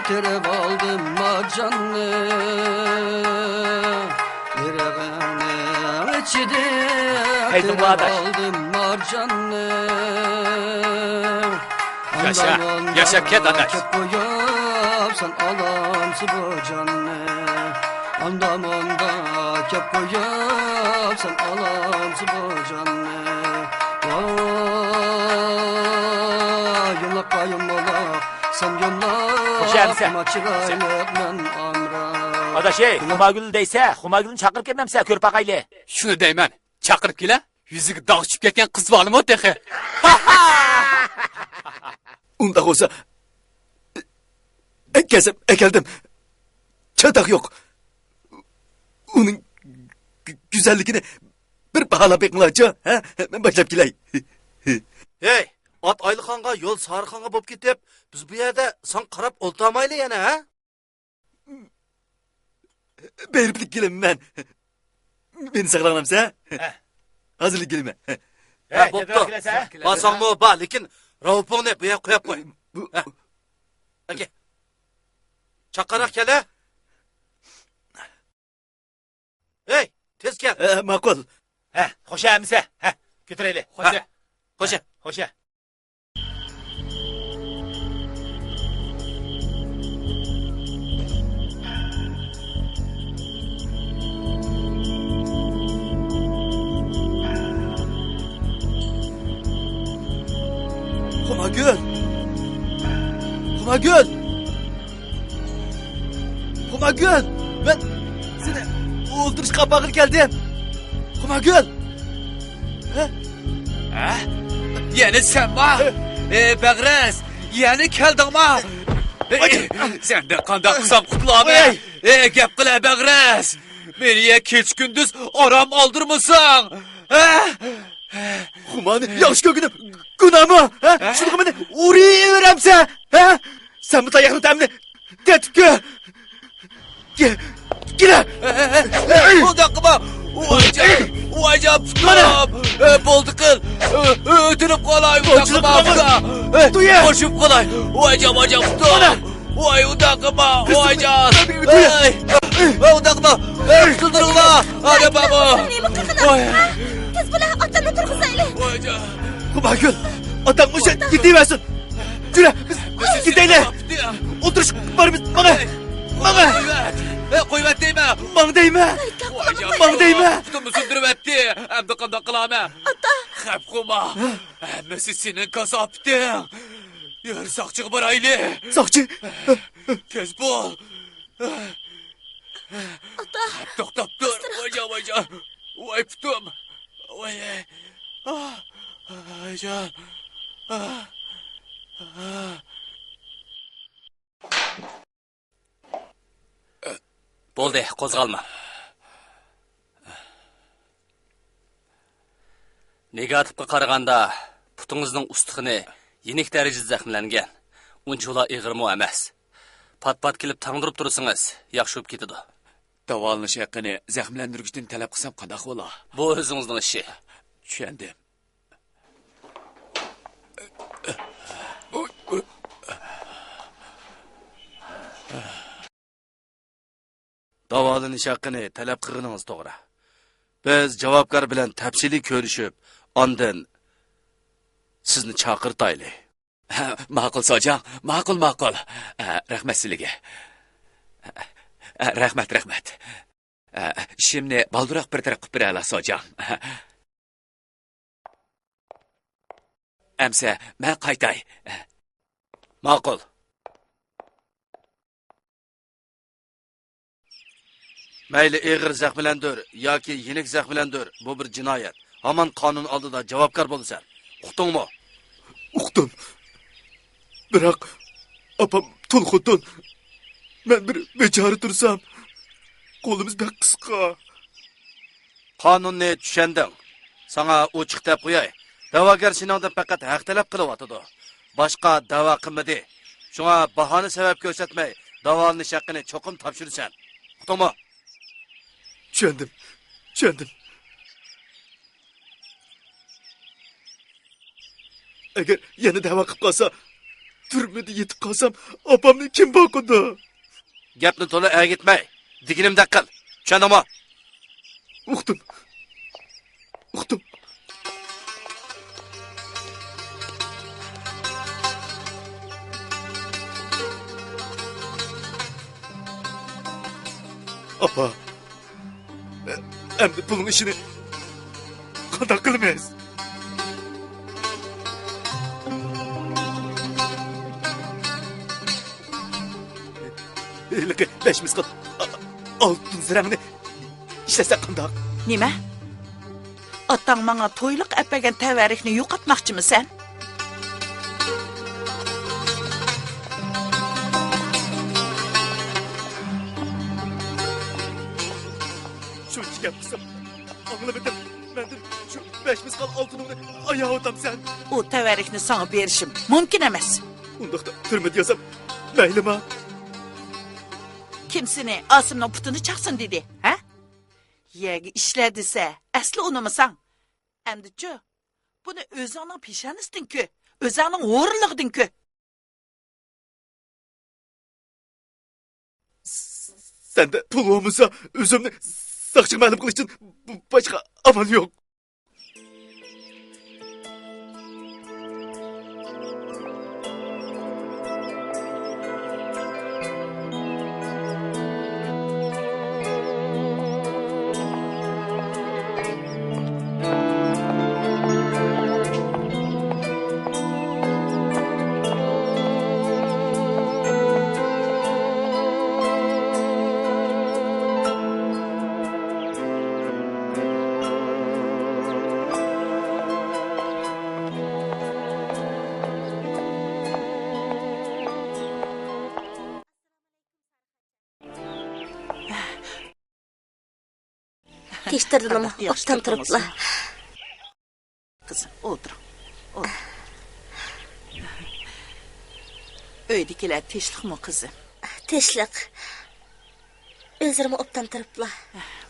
تېرىۋالدىم مارجاننى. ئېرىغىڭنىڭ ئىچىدە ھەيدىڭلار ئاداش. تېرىۋالدىم مارجاننى. ياشا، ئاندا-ماندا ياشاپ كەت، ئاداش. كەپ قويۇپ سەن ئالامسە بۇ جاننى. ئاندا-ماندا كەپ قويۇپ سەن ئالامسە بۇ جاننى. ۋاي، يۇمىلاق يۇمىلاق، سەن يۇمىلاق، خوش ئەمىسە. ئەمما چىرايلىق مەن ئامراق. ئاداش، ئەي، خۇمارگۈل دەيسە، خۇمارگۈلنى چاقىرىپ كەلمەمسە، كۆرۈپ باقايلى. شۇنى دەيمەن، چاقىرىپ كېلە. يۈزىگە داغ چۈشۈپ كەتكەن قىز بارمۇ تېخى؟ ئۇنداق بولسا، ئەكەلسەم ئەكەلدىم. چاتاق يوق. ئۇنىڭ گۈ-، گۈزەللىكىنى بىر باھالاپ بېقىڭلارچۇ، ھە؟ مەن باشلاپ كېلەي. ھەي، ئات ئايلىخانغا، يول سارىخانغا بولۇپ كېتىپ، بىز بۇ يەردە ساڭا قاراپ ئولتۇرمايلى يەنە، ھە؟ بېرىپلا كېلىمەن. مېنى ساقلاڭلامسە؟ ھە. ھازىرلا كېلىمەن. ھە، بوپتۇ. بارساڭمۇ بار، لېكىن راۋپۇڭنى بۇ يەرگە قويۇپ قوي. ھە. ئاكا. چاققانراق كەل، ھە. ھەي، تېز كەل. ئە، ماقۇل. ھە، خوشە ئەمىسە. ھە، كۆتۈرەيلى. خوشە. خوشە. خوشە. خۇمارگۈل! خۇمارگۈل! خۇمارگۈل! مەن سېنى ئولتۇرۇشقا ئاپارغىلى كەلدىم. خۇمارگۈل! ھە؟ ھە؟ يەنە سەنما؟ ھە. ئى، بەغرەس، يەنە كەلدىڭما؟ ئاي! ئى، سەندىن قانداق قىلسام قۇتۇلامەن؟ ئاي! ئى، گەپ قىلە، بەغرەس! مېنى يە كېچە-كۈندۈز ئارام ئالدۇرمىساڭ! ھە؟ خۇمارنى ياخشى كۆرگىنىم گۇناھمۇ؟ ھە؟ ھە؟ شۇنىڭغا مېنى ئۇرۇۋېرەمسەن؟ ھە؟ سەنمۇ تاياقنىڭ تەمىنى تېتىپ كۆر! كە-، كېلە! ئۇنداق قىلما! ۋايجان! ۋايجان، مانا! پۇتۇم! ئە، بولدى قىل! ئۆ-، ئۆتۈنۈپ قالاي، ئۇنداق قىلما! ئە، بوشىۋېلىپ قالاي! ۋايجان، ۋايجان، پۇتۇم! مانا! ۋاي، ئۇنداق قىلما، ۋايجان! ئەي! ئەي، ئۇنداق قىلما! ئەي، قۇتۇلدۇرۇڭلار! ئادەم بارمۇ؟ نېمە قىلغىنا؟ ۋاي! ھە؟ تېز بولە، ئاتامنى تۇرغۇزايلى! ۋايجان! خۇمارگۈل، ئاتاڭ ئوشۇ يېتىۋەرسۇن! يۈرە، بىز كېتەيلى! ئولتۇرۇش بارمىز، ماڭە! ماڭە! قويۇۋەت! ئەي، قويۇۋەت دەيمەن! ماڭ دەيمەن! ۋايجان! ماڭ دەيمەن! پۇتۇمنى سۇندۇرۇۋەتتى! ئەمدى قانداق قىلارمەن؟ ئاتا! خەپ قىلما! ھەممىسى سېنىڭ كاساپىتىڭ! يۈر، ساقچىغا بارايلى! ساقچى! تېز بول! ئاتا! توختاپ تۇر! ئاستىراق! ۋايجان، ۋايجان! ۋاي پۇتۇم! ۋاي! ئاھ! ۋايجان! ئاھ! ئاھ! بولدى، قوزغالما. نېگاتىپقا قارىغاندا، پۇتىڭىزنىڭ ئۇستىخىنى يېنىك دەرىجىدە زەخىملەنگەن. ئۇنچىۋالا ئېغىرمۇ ئەمەس. پات-پات كېلىپ تاڭدۇرۇپ تۇرسىڭىز، ياخشى بولۇپ كېتىدۇ. داۋالىنىش ھەققىنى زەخىملەندۈرگۈچتىن تەلەپ قىلسام قانداق بولا؟ بۇ ئۆزىڭىزنىڭ ئىشى. چۈشەندىم. داۋالىنىش ھەققىنى تەلەپ قىلغىنىڭىز توغرا. بىز جاۋابكار بىلەن تەپسىلىي كۆرۈشۈپ، ئاندىن سىزنى چاقىرتايلى. ھە، ماقۇل، سوجاڭ. ماقۇل، ماقۇل. ھە، رەھمەت سىلىگە. ھە، رەھمەت، رەھمەت. ھە، ئىشىمنى بالدۇراق بىر تەرەپ قىلىپ بېرەلا، سوجاڭ. ئەمسە مەن قايتاي. ماقۇل. مەيلى ئېغىر زەخىملەندۈر ياكى يېنىك زەخىملەندۈر، بۇ بىر جىنايەت. ھامان قانۇن ئالدىدا جاۋابكار بولىسەن. ئۇقتۇڭمۇ؟ ئۇقتۇم. بىراق، ئاپام تۇل خوتۇن. مەن بىر بىچارە تۇرسام، قولىمىز بەك قىسقا. قانۇننى چۈشەندىڭ. ساڭا ئوچۇق دەپ قوياي. دەۋاگەر سېنىڭدىن پەقەت ھەق تەلەپ قىلىۋاتىدۇ. باشقا دەۋا قىلمىدى. شۇڭا باھانە سەۋەب كۆرسەتمەي، داۋالىنىش ھەققىنى چوقۇم تاپشۇرىسەن. ئۇقتۇڭمۇ؟ چۈشەندىم. چۈشەندىم. ئەگەر يەنە دەۋا قىلىپ قالسا، تۈرمىدە يېتىپ قالسام، ئاپامنى كىم باقىدۇ؟ گەپنى تولا ئەگىتمەي، دېگىنىمدەك قىل. چۈشەندىڭمۇ؟ ئۇقتۇم. ئۇقتۇم. ئاپا، ئەمدى پۇلنىڭ ئىشىنى قانداق قىلىمىز؟ ھېلىقى بەش مىسقال ئالتۇن زىرەڭنى ئىشلەتسەك قانداق؟ نېمە؟ ئاتاڭ ماڭا تويلۇق ئەپەرگەن تەۋەررۈكنى يوقاتماقچىمۇ سەن؟ شۇنچە گەپ قىلسام، ئاڭلىمىدىم. مەندىن شۇ بەش مىسقال ئالتۇنۇڭنى ئاياۋاتامسەن؟ ئۇ تەۋەررۈكنى ساڭا بېرىشىم مۇمكىن ئەمەس. ئۇنداقتا تۈرمىدە ياسام مەيلىما؟ كىم سېنى ئاسىمنىڭ پۇتىنى چاقسۇن دېدى، ھە؟ يەرگە ئىشلە دېسە، ئەسلى ئۇنىمىساڭ. ئەمدىچۇ؟ بۇنى ئۆزۈڭنىڭ پېشانىسىدىن كۆ، ئۆزۈڭنىڭ ھورۇنلۇقىدىن كۆ. سەندە پۇل بولمىسا، ئۆزۈمنى ساقچىغا مەلۇم قىلىشتىن باشقا ئامال يوق. كەچتۈردىلىمۇ ئوبدان تۇرۇپلا. قىزىم، ئولتۇرۇڭ. ئولتۇرۇڭ. ئۆيدىكىلەر تىنچلىقمۇ، قىزىم؟ تىنچلىق. ئۆزلىرىمۇ ئوبدان تۇرۇپلا.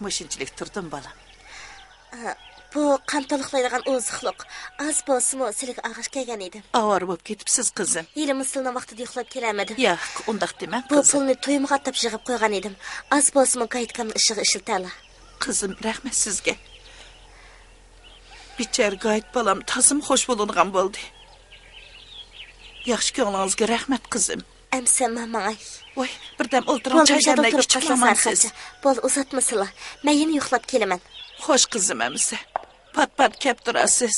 مۇشۇنچىلىك تۇردۇم، بالام. بۇ قان تولۇقلايدىغان ئوزۇقلۇق. ئاز بولسىمۇ سىلىگە ئالغاچ كەلگەن ئىدىم. ئاۋارە بولۇپ كېتىپسىز، قىزىم. ھېلىمۇ سىلىنىڭ ۋاقتىدا يوقلاپ كېلەلمىدىم. ياق، ئۇنداق دېمەڭ، بۇ قىزىم. پۇلنى تويۇمغا ئاتاپ يىغىپ قويغان ئىدىم. ئاز بولسىمۇ گايىتكامنىڭ ئىشىغا ئىشلىتەلە. قىزىم، رەھمەت سىزگە. بىچارە گايىت بالام تازىمۇ خوش بولىدىغان بولدى. ياخشى كۆڭلىڭىزگە رەھمەت، قىزىم. ئەمسە مەن ماڭاي. ۋاي، بىردەم ئولتۇرۇڭ، بولدى، چاي مۇشۇنداق دەملەي، تۇرۇپ ئىچىپ قالسا ماڭامسىز؟ سارخاچا. بولدى، ئۇزاتمىسىلا. مەن يەنە يوقلاپ كېلىمەن. خوش، قىزىم، ئەمسە. پات-پات كەپ تۇرارسىز.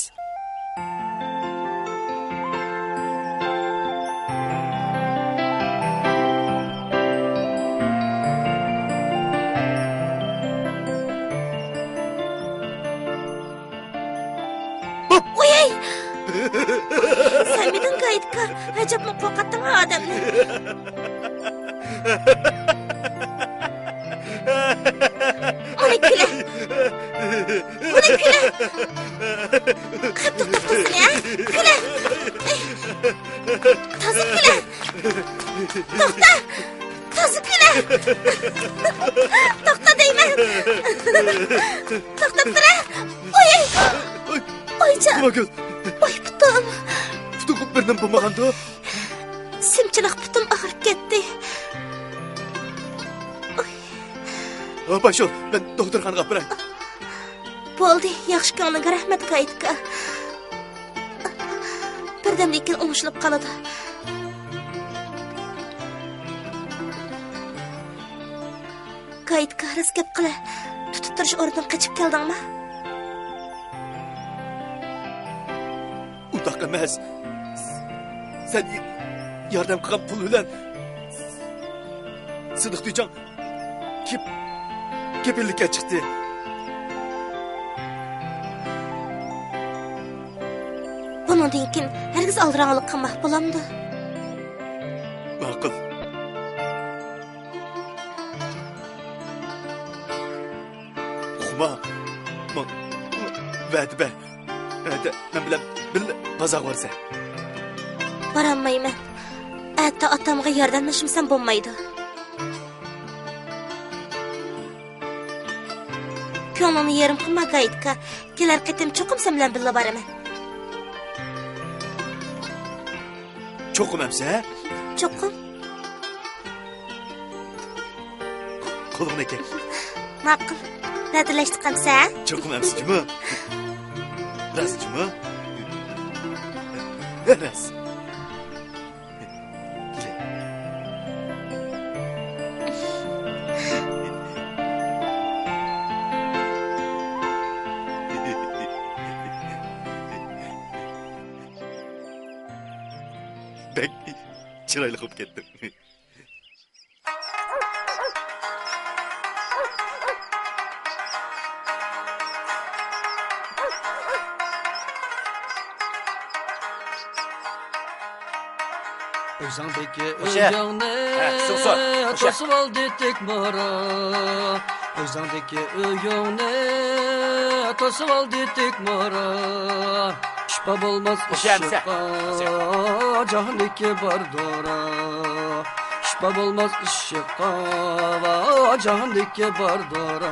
ئۇي! سەنمىدىڭ، گايىتكا؟ ئەجەبمۇ قورقاتتىڭ ئادەمنى. مانا كۈلە. مانا كۈلە. قېپ توختاپ تۇرسىنى، ھە؟ كۈلە. تازا كۈلە. توختا! تازا كۈلە! توختا دەيمەن! توختاپ تۇرە! ئوي! ئويجان! ئوي، پۇتۇم! پۇتۇڭغا بىر نېمە بولمىغاندۇ؟ سىمچىلىق پۇتۇم ئاغرىپ كەتتى. ئوي. ھاپا شۇ، مەن دوختۇرخانىغا ئاپىراي. بولدى، ياخشى كۆڭلۈڭگە رەھمەت، گايىتكا. بىردەمدىن كېيىن ئوڭشىلىپ قالىدۇ. گايىتكا، راست گەپ قىلە، تۇتۇپ تۇرۇش ئورنىدىن قېچىپ كەلدىڭما؟ ئۇنداق ئەمەس. سەن ياردەم قىلغان پۇل بىلەن سىدىق تۈيچاڭ كېپ-، كېپىللىككە چىقتى. بۇنىڭدىن كېيىن ھەرگىز ئالدىراڭغۇلۇق قىلما، بولامدۇ؟ ماقۇل. ئۇقما. ما-، ۋەدە بەر. ئەتە مەن بىلەن بىللە بازارغا بارىسەن. بارالمايمەن. ئەتە ئاتامغا ياردەملەشمىسەم بولمايدۇ. كۆڭلۈڭنى يېرىم قىلما، گايىتكا. كېلەر قېتىم چوقۇم سەن بىلەن بىللە بارىمەن. چوقۇم ئەمسە؟ چوقۇم. قولۇڭنى كەل. ماقۇل. ۋەدىلەشتۇق ئەمسە. چوقۇم ئەمسە جۇمۇ. راست جۇمۇ. راست. بەك چىرايلىق بولۇپ كەتتىڭ. ئۆزۈڭدىكى ئۆيۈڭنى توسۇۋالدى تۆك مورا. ئۆزۈڭدىكى ئۆيۈڭنى توسۇۋالدى تۆك مورا. شىپا بولماس ئىششىققا جاھاندىكى باردۇر. شىپا بولماس ئىششىققا جاھاندىكى باردۇر.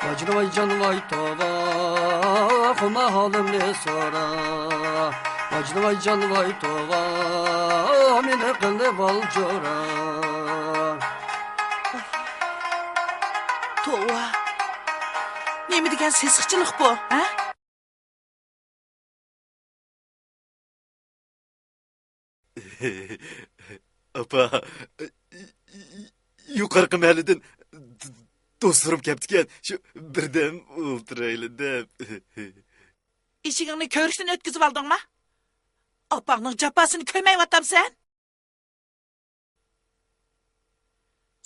ۋايجان، ۋايجان، ۋاي توۋا. قىلما ھالىمنى سورا. ۋايجان ۋايجان ۋاي توۋا، مېنى قىلىۋال جورا. توۋا. نېمە دېگەن سېسىقچىلىق بۇ، ھە؟ ئاپا، يۇقىرىقى مەھەللىدىن دوستلىرىم كەپتىكەن، شۇ بىردەم ئولتۇرايلى دەپ. ئىشىكىڭنى كۆرۈكتىن ئۆتكۈزۈۋالدىڭما؟ ئاپاڭنىڭ جاپاسىنى كۆرمەيۋاتامسەن؟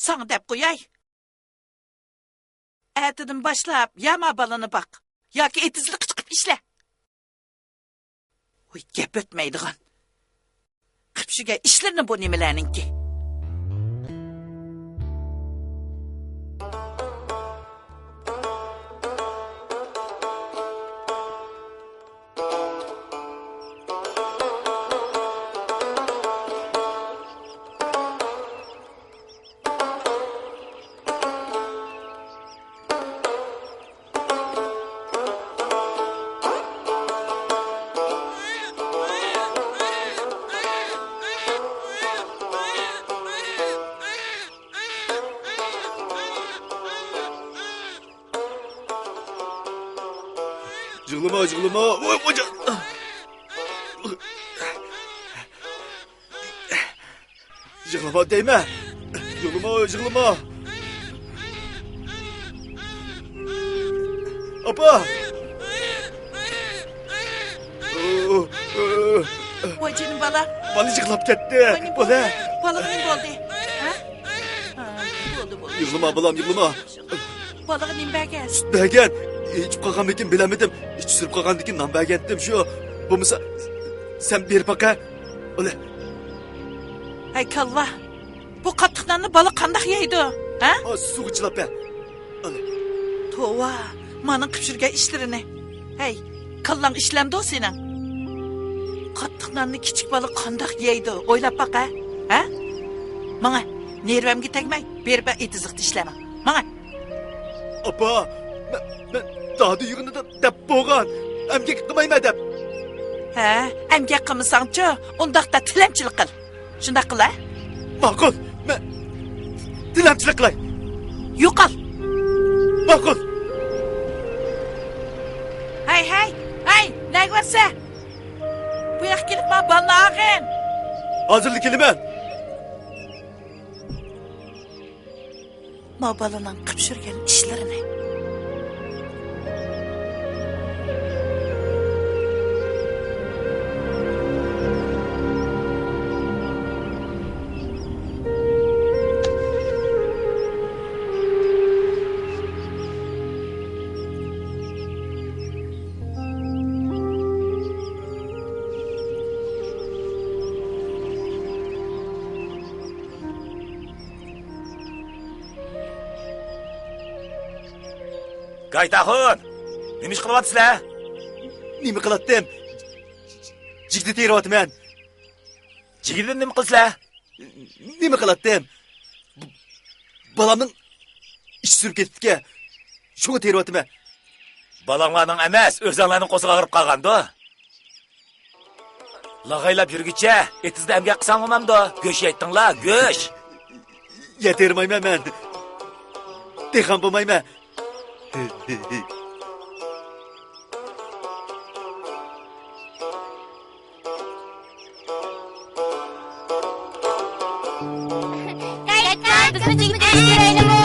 ساڭا دەپ قوياي. ئەتىدىن باشلاپ يا ما بالىنى باق، ياكى ئېتىزلىققا چىقىپ ئىشلە. ۋۇي، گەپ ئۆتمەيدىغان. قىپشىگەن ئىشلىرىنى بۇ نېمىلەرنىڭكى. يىغلىما، يىغلىما. ۋاي، خوجا. يىغلىما دەيمەن. يىغلىما، يىغلىما. ئاپا! ۋاي جېنىم بالا. بالا يىغلاپ كەتتى. ۋاي، نېمە بولدى؟ بالا. بالىغا نېمە بولدى؟ ھە؟ ھا، بولدى، بولدى. يىغلىما، بالام، يىغلىما. بالىغا نېمە بەرگەن؟ سۈت بەرگەن. ئىچىپ قالغانمىكىن بىلەلمىدىم. ئىچى سۈرۈپ قالغاندىكىن نان بەرگەنتىم شۇ. بولمىسا، سەن بېرىپ باقە. ئالە. ھەي، كاللا. بۇ قاتتىق ناننى بالا قانداق يەيدۇ؟ ھە؟ ئا، سۇغا چىلاپ بەر. ئالە. توۋا، مانىڭ قىپشۇرگەن ئىشلىرىنى. ھەي، كاللاڭ ئىشلەمدۇ سېنىڭ؟ قاتتىق ناننى كىچىك بالا قانداق يەيدۇ؟ ئويلاپ باق، ھە؟ ھە؟ ماڭە، نېرۋامغا تەگمەي، بېرىپ ئېتىزلىقتا ئىشلە ماڭ. ماڭە. ئاپا، مەن، مەن دادۇ يىغىنىدا دەپ بولغان، ئەمگەك قىلمايمەن دەپ. ھە، ئەمگەك قىلمىساڭچۇ، ئۇنداقتا تىلەمچىلىك قىل. شۇنداق قىل، ھە؟ ماقۇل، مەن تىلەمچىلىك قىلاي. يوقال. ماقۇل. ھەي، ھەي، ھەي، نەگە بارسە؟ بۇ ياققا كېلىپ، ما بالىنى ئالغىن. ھازىرلا كېلىمەن. ما بالىنىڭ قىپشۇرگەن ئىشلىرىنى. گايتاخۇن، نېمە ئىش قىلىۋاتىسىلەر؟ نېمە قىلاتتىم؟ جىگدە تېرىۋاتىمەن. جىگدىدىن نېمە قىلىسىلەر؟ نېمە قىلاتتىم؟ ب-، بالامنىڭ ئىچى سۈرۈپ كېتىپتىكەن. شۇڭا تېرىۋاتىمەن. بالاڭلارنىڭ ئەمەس، ئۆزەڭلارنىڭ قورسىقى ئاغرىپ قالغاندۇ. لاغايلاپ يۈرگۈچە، ئېتىزدا ئەمگەك قىلساڭ بولمامدۇ؟ گۆش يەيتتىڭلار، گۆش! يەتەرمەيمەن مەن. دېھقان بولمايمەن. قايتقان بىزمۇ جىگدە ئىش كۆرەيلىمۇ؟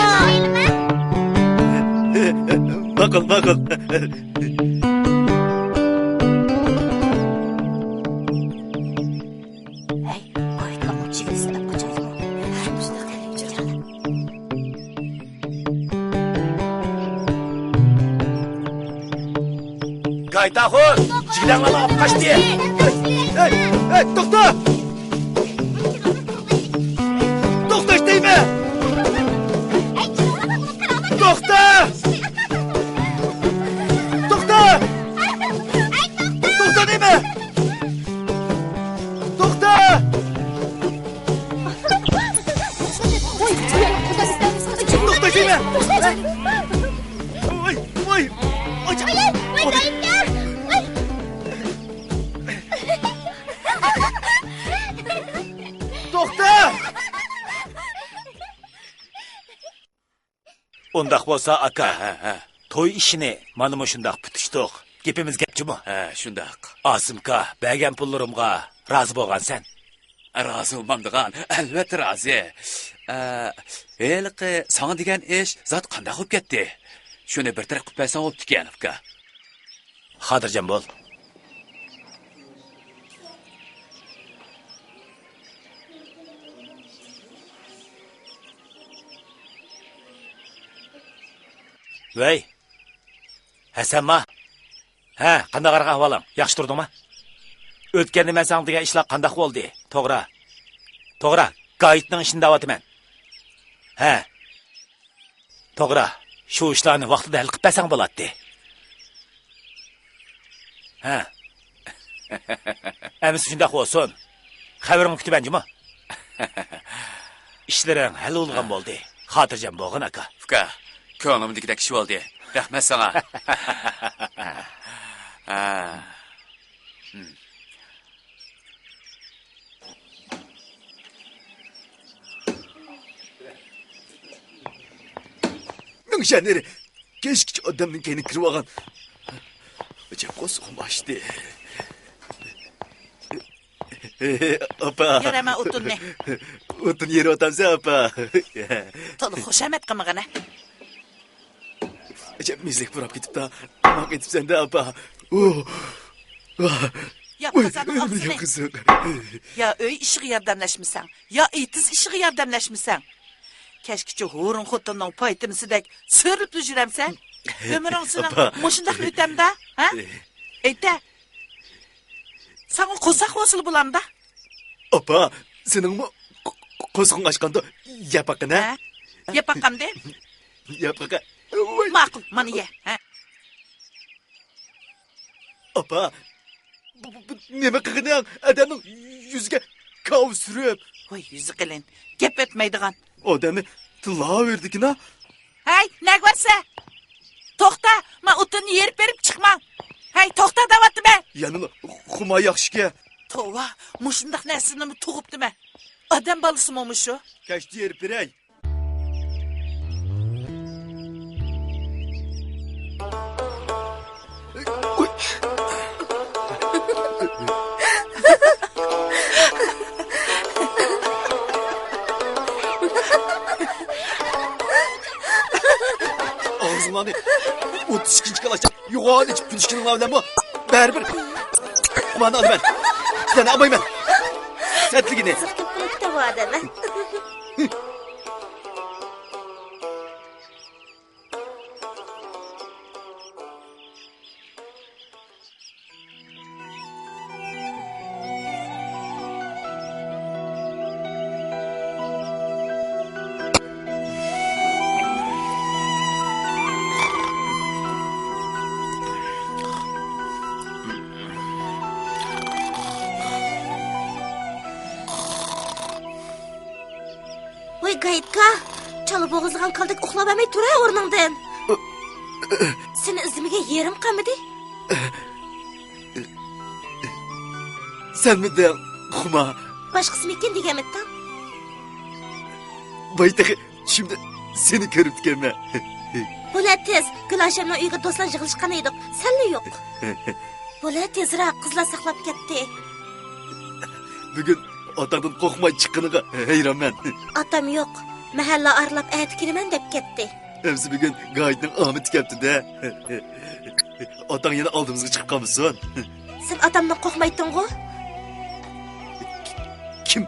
ماقۇل، ماقۇل. ھەي، قايتقانمۇ جىگدىسىنى ئاپ قاچايلىمۇ؟ گايتاخۇن، جىگدەڭلارنى ئاپ قاچتى. ھەي، ھەي، توختا! توختاش دەيمەن! توختا! توختا! توختا دەيمەن! توختا! توختا دەيمەن! ۋاي، ۋاي! ۋاي، ۋاي، ۋاي، دايىم كەل! توختا! ئۇنداق بولسا، ئاكا، ھە، ھە. توي ئىشىنى مانا مۇشۇنداق پۈتۈشتۇق. گېپىمىز گەپچىمۇ؟ ھە، شۇنداق. ئاسىمكا، بەرگەن پۇللىرىمغا رازى بولغانسەن؟ رازى بولمامدىغان؟ ئەلۋەتتە رازى. ئە، ھېلىقى ساڭا دېگەن ئىش زادى قانداق بولۇپ كەتتى؟ شۇنى بىر تەرەپ قىلىپ بەرسەڭ بوپتىكەن، ئۇكا. خاتىرجەم بول. ۋەي، ھەسەنما؟ ھە، قانداق ئەھۋالىڭ؟ ياخشى تۇردۇڭما؟ ئۆتكەندە مەن ساڭا دېگەن ئىشلار قانداق بولدى؟ توغرا. توغرا، گايىتنىڭ ئىشىنى دەۋاتىمەن. ھە. توغرا، شۇ ئىشلارنى ۋاقتىدا ھەل قىلىپ بەرسەڭ بولاتتى. ھە. ئەمىسە شۇنداق بولسۇن. خەۋىرىڭنى كۈتىمەن جۇمۇ. ئىشلىرىڭ ھەل بولغان بولدى. خاتىرجەم بولغىن، ئاكا. ئۇكا، كۆڭلۈمدىكىدەك ئىش بولدى. رەھمەت ساڭا. ھە. مىڭشەنېرى كەچكىچە ئادەمنىڭ كەينىگە كىرىۋالغان. ئەجەب قورسىقىم ئاچتى. ئاپا. يەر ئەمە ئوتۇننى. ئوتۇن يېرىۋاتامسەن، ئاپا؟ تولا خۇشامەت قىلمىغىنە. ئەجەب مېزەك پۇراپ كېتىپتا. ئامال قېتىپسەن-دە، ئاپا. ئۇ. يا قازاننىڭ ئاغزىنى. يا ئۆي ئىشىغا ياردەملەشمىسەڭ، يا ئېتىز ئىشىغا ياردەملەشمىسەڭ. كەچكىچە ھۇرۇن خوتۇننىڭ پايتىمىسىدەك سۆرىلىپلا يۈرەمسەن؟ ئۆمرۈڭ سېنىڭ ئاپا. مۇشۇنداقلا ئۆتەمدا، ھە؟ ئېيتە. ساڭا قورساق بولسىلا بولامدا؟ ئاپا، سېنىڭمۇ قو-، قو-، قورسىقىڭ ئاچقاندۇ؟ يەپ باققىنا. ھە؟ يەپ باققاندا؟ يەپ باققا. ۋاي. ماقۇل، مانا يە. ھە. ئاپا، بۇ، بۇ، بۇ نېمە قىلغىنىڭ؟ ئادەمنىڭ يۈزىگە كاۋا سۈرۈپ. ۋاي، يۈزى قېلىن. گەپ ئۆتمەيدىغان. ئادەمنى تىللاۋېرىدىكىنا. ھەي، نەگە بارسە؟ توختا، مانا ئوتۇننى يېرىپ بېرىپ چىقماڭ. ھەي، توختا دەۋاتىمەن. يەنىلا خۇما ياخشىكەن. توۋا، مۇشۇنداق نەرسىنىمۇ تۇغۇپتىمەن. ئادەم بالىسىمۇ مۇشۇ. كەچتە يېرىپ بېرەي. ئاغزىڭلارنى ئوتتۇز ئىككىنچى كىلاسچە يوغان ئېچىپ كۈلۈشكىنىڭلار بىلەنمۇ بەرىبىر مانا ئالىمەن. سىلەرنى ئالمايمەن. سەتلىگىنى. ۋاي گايىتكا، چالا بوغۇزلىغان كالىدەك ئۇخلاۋەرمەي تۇرە ئورنۇڭدىن. سېنى ئىزدىمىگەن يېرىم قالمىدى. سەنمىدىڭ، خۇما؟ باشقىسىمىكىن دېگەنمىدىڭ؟ باي تېخى چۈشۈمدە سېنى كۆرۈپتىكەنمەن. بولە تېز، گۈلئاشەمنىڭ ئۆيىگە دوستلار يىغىلىشقان ئىدۇق، سەنلا يوق. بولە تېزراق، قىزلار ساقلاپ كەتتى. بۈگۈن ئاتاڭدىن قورقماي چىققىنىغا ھەيرانمەن. ئاتام يوق، مەھەللە ئارىلاپ ئەتە كېلىمەن دەپ كەتتى. ئەمسە بۈگۈن گايىتنىڭ ئامىتى كەپتۇ-دە. ئاتاڭ يەنە ئالدىمىزغا چىقىپ قالمىسۇن. سەن ئاتامدىن قورقمايتتىڭغۇ؟ كىم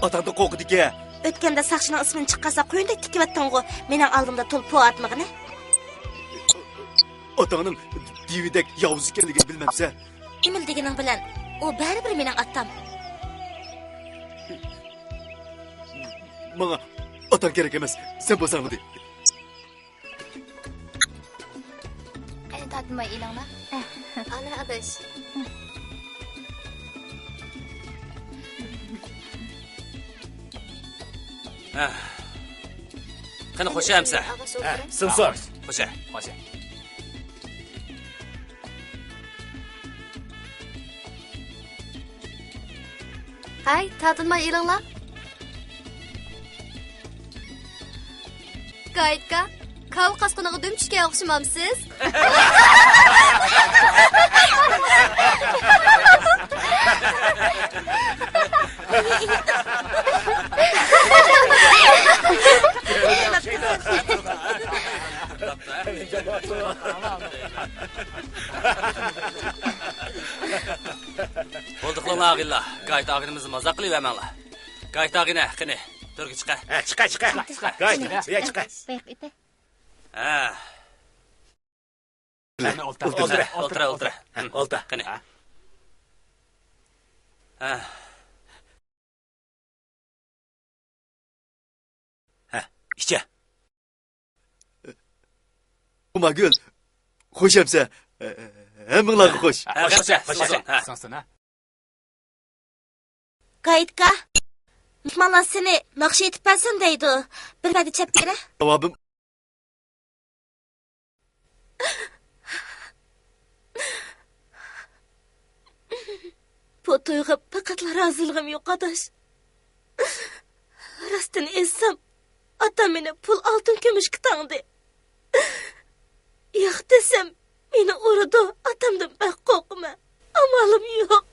ئاتاڭدىن قورقىدىكەن؟ ئۆتكەندە ساقچىنىڭ ئىسمىنى چىققانسا قۇيۇندەك تىكىۋەتتىڭغۇ، مېنىڭ ئالدىمدا تولا پو ئاتمىغىنە. ئاتاڭنىڭ دېۋىدەك ياۋۇز ئىكەنلىكىنى بىلمەمسەن؟ ئىمىل دېگىنىڭ بىلەن، ئۇ بەرىبىر مېنىڭ ئاتام. ماڭا ئاتاڭ كېرەك ئەمەس، سەن بولساڭ بولدى. قېنى تارتىنماي ئېلىڭلار. ئانا ئاداش. ھە. قېنى خوشە ئەمسە. ھە، سىڭسۇن. خوشە، خوشە. ھەي، تارتىنماي ئېلىڭلار. قايتكا، كاۋا قاسقىنىغا دۈم چۈشكەن ئوخشىمامسىز؟ بولدى قىلىڭلار ئاغىنىلار، گايىت ئاغىنىمىزنى مازاق قىلىۋەرمەڭلار. گايىت ئاغىنە، قېنى، تۆرگە چىقە. ھە، چىقە، چىقە. چىقە. گايىت، بۇ يەر چىقە. ھە. ئولتۇرە، ئولتۇرە، ئولتۇرە. ھە، ئولتۇر. قېنى. ھە. ھە. ھە، ئىچە. ئۇماگۈل، خوش ئەمسە. ھەممىڭلارغا خوش. ھە، خوش، خوش. ھە. گايىتكا، مېھمانلار سېنى ناخشا ئېيتىپ بەرسۇن دەيدۇ. بىر پەدە چەپ بېرە. جاۋابىم. بۇ تويغا پەقەتلا رازىلىقىم يوق، ئاداش. راستىنى ئېيتسام، ئاتام مېنى پۇل، ئالتۇن، كۈمۈشكە تاڭدى. ياق دېسەم، مېنى ئۇرىدۇ، ئاتامدىن بەك قورقىمەن. ئامالىم يوق.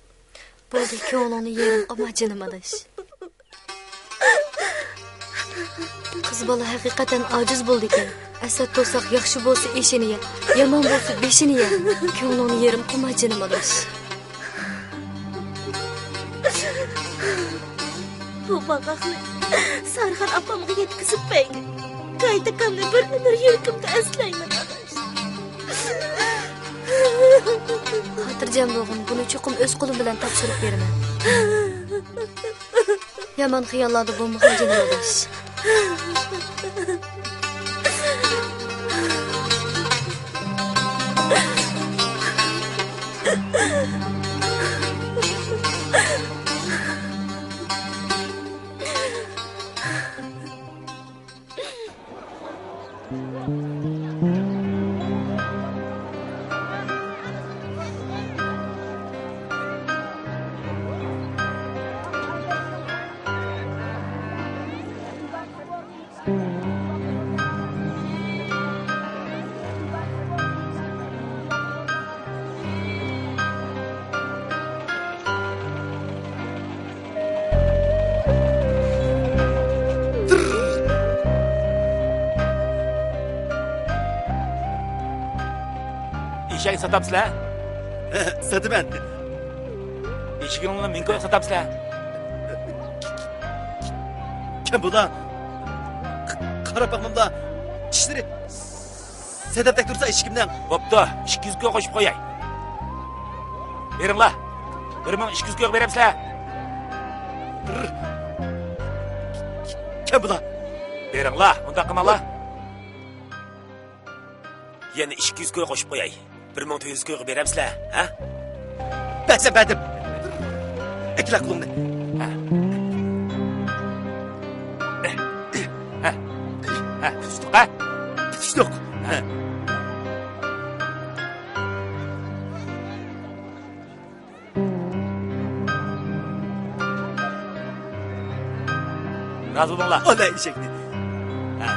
بولدى، كۆڭلۈڭنى يېرىم قىلما، جېنىم ئاداش. قىز بالا ھەقىقەتەن ئاجىز بولىدىكەن. ئەسەت تۇرساق، ياخشى بولسا ئېشىنى يە، يامان بولسا بېشىنى يە. كۆڭلۈڭنى يېرىم قىلما، جېنىم ئاداش. بۇ باغاقنى سارىخان ئاپامغا يەتكۈزۈپ بەرگىن. گايىت ئاكامنى بىر ئۆمۈر يۈرىكىمدە ئەسلەيمەن، ئاداش. خاتىرجەم بولغىن، بۇنى چوقۇم ئۆز قولۇم بىلەن تاپشۇرۇپ بېرىمەن. يامان خىياللاردا بولمىغىن، جېنىم ئاداش. ئېشەكنى ساتامسىلەر؟ ساتىمەن. ئېشىكىڭلارنى مىڭكويغا ساتامسىلەر؟ كەم بولا. قاراپ باقماملا، چىشلىرى سەدەپتەك تۇرسا ئىشىكىمنىڭ. بوپتۇ، ئىككى يۈز كوي قوشۇپ قوياي. بېرىڭلار. بىر مىڭ ئىككى يۈز كويغا بېرەمسىلەر؟ كەم بولا. بېرىڭلار، ئۇنداق قىلماڭلار. يەنە ئىككى يۈز كوي قوشۇپ قوياي. بىر مىڭ تۆت يۈز كويغا بېرەمسىلەر، ھە؟ بەرسەم بەردىم. ئەكىلە قولۇڭنى. ھە. ھە. ھە. تۇتۇشتۇق، ھە؟ تۇتۇشتۇق. ھە. رازى بولۇڭلار. ئالا ئېشەكنى. ھە.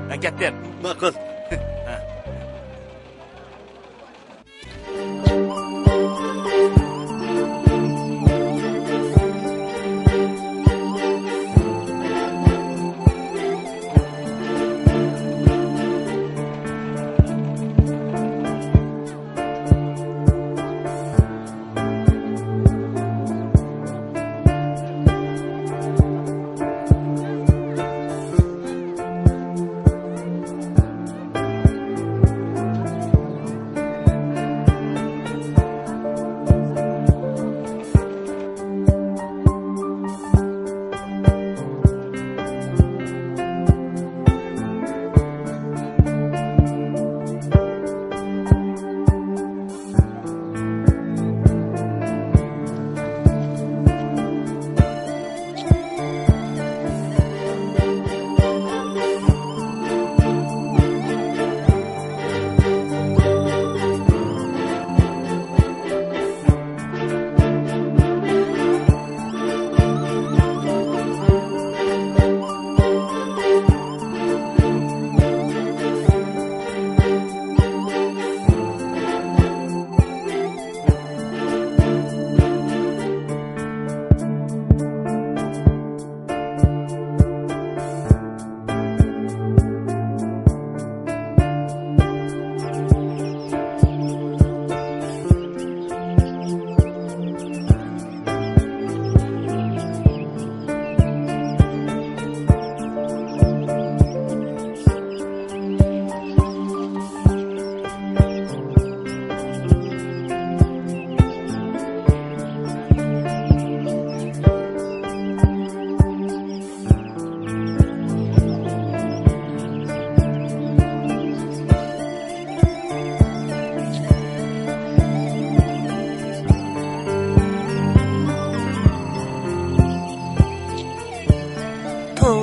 مەن كەتتىم. ماقۇل. ھە.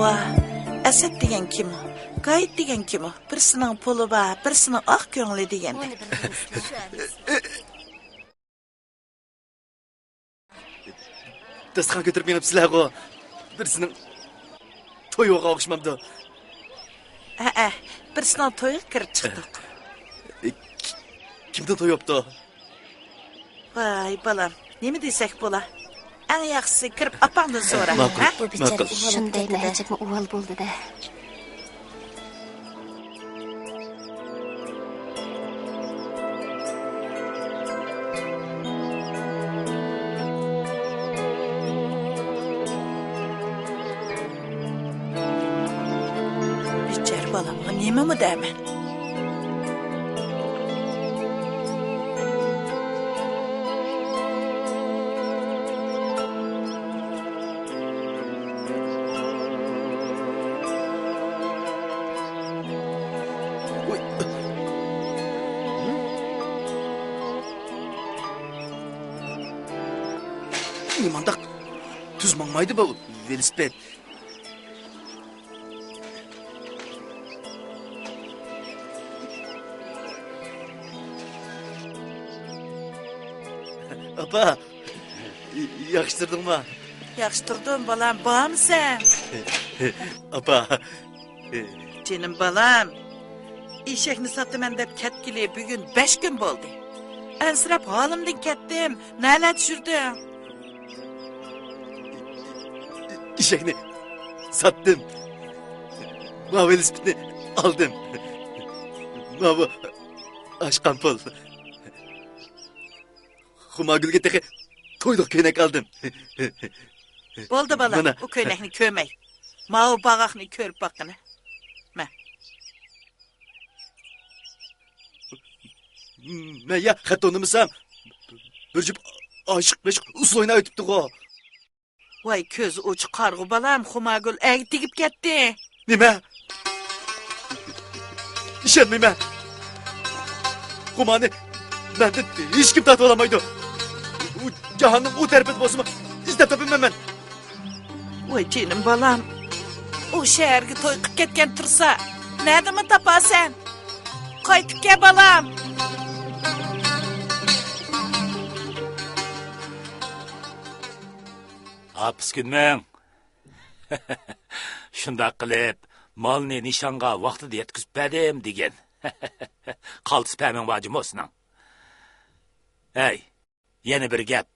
ۋاھ، ئەسەت دېگەن كىمۇ؟ گايىت دېگەن كىمۇ؟ بىرسىنىڭ پۇلى بار، بىرسىنىڭ ئاق كۆڭلى دېگەندەك. داستىخان كۆتۈرۈپ مېڭىپسىلەرغۇ؟ بىرسىنىڭ تويىغا ئوخشىمامدۇ؟ ھەئە، بىرسىنىڭ تويىغا كىرىپ چىقتۇق. كىمنىڭ تويى بوپتۇ؟ ۋاي بالام، نېمە دېسەك بولا؟ ئەڭ ياخشىسى كىرىپ ئاپاڭدىن سورا، ماقۇل، ھە؟ بۇ بىچارە ماقۇل. ئۇۋال بولۇپ شۇندايمۇ كەتتى-دە. ئەجەبمۇ ئۇۋال بولدى-دە. بىچارە بالامغا نېمىمۇ دەيمەن؟ نېمانداق تۈز ماڭمايدۇ بۇ ۋېلىسىپىت؟ ئاپا، ياخشى تۇردۇڭما؟ ياخشى تۇردۇم، بالام، بارمۇ سەن؟ ئاپا. جېنىم بالام، ئېشەكنى ساتىمەن دەپ كەتكىلى بۈگۈن بەش كۈن بولدى. ئەنسىرەپ ھالىمدىن كەتتىم. نەلەردە يۈردۈڭ؟ ئېشەكنى ساتتىم. ماۋۇ ۋېلىسىپىتنى ئالدىم. ماۋۇ ئاشقان پۇل. خۇمارگۈلگە تېخى تويلۇق كۆينەك ئالدىم. بولدى، بالام، مانا. ئۇ كۆينەكنى كۆرمەي. ماۋۇ باغاقنى كۆرۈپ باققىنە. مە. مەن يا خەت تونۇمىسام، بىر جۈپ ئاشىق مەشۇق ئۇسسۇل ئويناۋېتىپتىغۇ. ۋاي، كۆزى ئوچۇق قارىغۇ بالام، خۇمارگۈل ئەگە تېگىپ كەتتى. نېمە؟ ئىشەنمەيمەن. خۇمارنى مەندىن ھېچكىم تارتىۋالالمايدۇ. ئۇ جاھاننىڭ ئۇ تەرىپىدە بولسىمۇ، ئىزدەپ تاپىمەن مەن. ۋاي جېنىم بالام، ئۇ شەھەرگە توي قىپ كەتكەن تۇرسا، نەدىمۇ تاپارسەن؟ قايتىپ كەل بالام. ئاپىسكۈنمەڭ. شۇنداق قىلىپ، مالنى نىشانغا ۋاقتىدا يەتكۈزۈپ بەردىم دېگىن. قالتىس پەمىڭ بار جۇمۇ سېنىڭ. ھەي، يەنە بىر گەپ.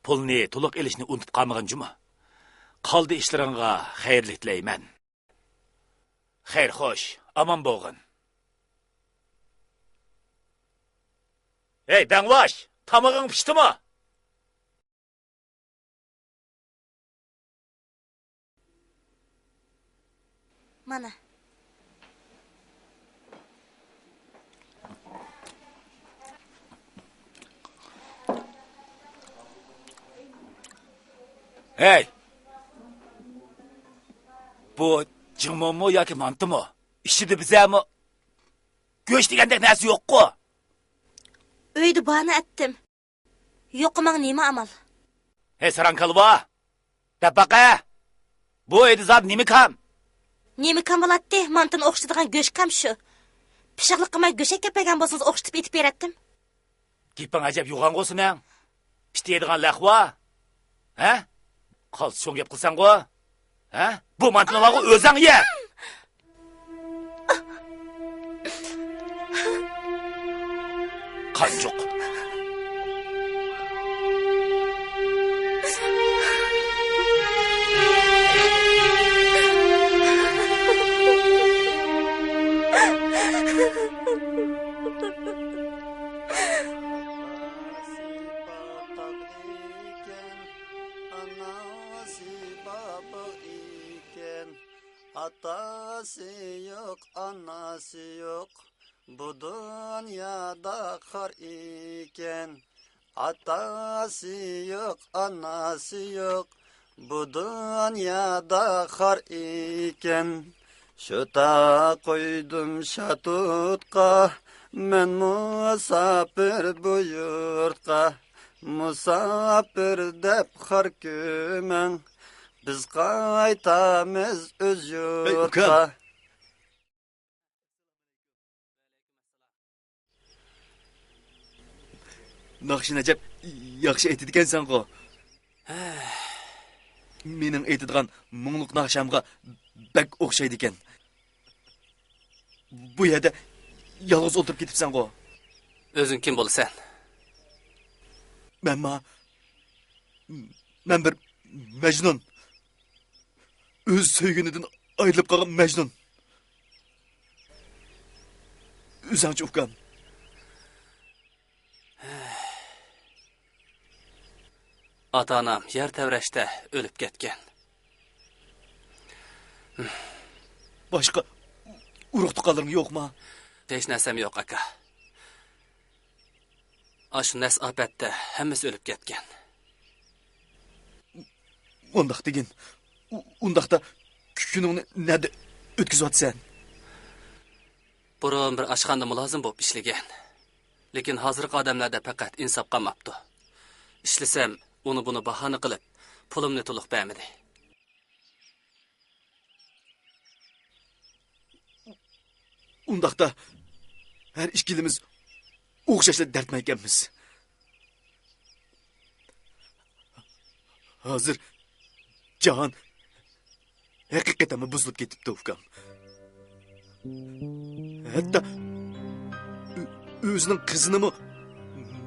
پۇلنى تولۇق ئېلىشنى ئۇنتۇپ قالمىغىن جۇمۇ. قالدى ئىشلىرىڭغا خەيرلىك تىلەيمەن. خەير خوش، ئامان بولغىن. ھەي، بەڭۋاش، تامىقىڭ پىشتىمۇ؟ مانا. ھەي! بۇ جىڭمۇڭمۇ ياكى مانتىمۇ؟ ئىچىدە بىزەمۇ گۆش دېگەندەك نەرسە يوققۇ؟ ئۆيدە بارنى ئەتتىم. يوقىماڭ نېمە ئامال؟ ھەي، ساراڭ كالۋا! دەپ باقە! بۇ ئۆيدە زادى نېمە كام؟ نېمە كام بولاتتى؟ مانتىنى ئوخشىتىدىغان گۆش كام شۇ. پىششىقلىق قىلماي گۆشەك كەپ بەرگەن بولسىڭىز ئوخشىتىپ ئېتىپ بېرەتتىم. گېپىڭ ئەجەب يوغانغۇ سېنىڭ. پىت يەيدىغان لەخۋا. ھە؟ قالتىس چوڭ گەپ قىلساڭغۇ. ھە؟ بۇ مانتىنى ئالغۇ ئۆزۈڭ يە. قانجۇق. ئانىسى بار باغ ئىكەن، ئاتاسى يوق، ئاناسى يوق، بۇ دۇنيادا خار ئىكەن. ئاتاسى يوق، ئاناسى يوق، بۇ دۇنيادا خار ئىكەن. شۇتا قويدۇم شاتۇتقا، مەن مۇساپىر بۇ يۇرتقا. مۇساپىر دەپ خار كۆرمەڭ، بىز قايتىمىز ئۆز يۇرتقا. ناخشىنى ئەجەب ياخشى ئېيتىدىكەنسەنغۇ. مېنىڭ ئېيتىدىغان مۇڭلۇق ناخشامغا بەك ئوخشايدىكەن. بۇ يەردە يالغۇز ئولتۇرۇپ كېتىپسەنغۇ. ئۆزۈڭ كىم بولىسەن؟ مەنما، مەن بىر مەجنۇن. ئۆز سۆيگىنىدىن ئايرىلىپ قالغان مەجنۇن. ئۆزۈڭچە ئۇكام. ئاتا-ئانام يەر تەۋرەشتە ئۆلۈپ كەتكەن. باشقا ئۇرۇق-تۇغقانلىرىڭ يوقما؟ ھېچ نەرسەم يوق، ئاكا. ئاشۇ نەس ئاپەتتە ھەممىسى ئۆلۈپ كەتكەن. ئۇنداق دېگىن. ئۇ-، ئۇنداقتا كۈنۈڭنى نەدە ئۆتكۈزۈۋاتىسەن؟ بۇرۇن بىر ئاشخانىدا مۇلازىم بولۇپ ئىشلىگەن. لېكىن ھازىرقى ئادەملەردە پەقەت ئىنساپ قالماپتۇ. ئىشلىسەم، ئۇنى بۇنى باھانە قىلىپ، پۇلۇمنى تولۇق بەرمىدى. ئۇنداقتا ھەر ئىككىلىمىز ئوخشاشلا دەردمەن ئىكەنمىز. ھازىر جاھان ھەقىقەتەنمۇ بۇزۇلۇپ كېتىپتۇ، ئۇكام. ھەتتا ئۆ-، ئۆزىنىڭ قىزىنىمۇ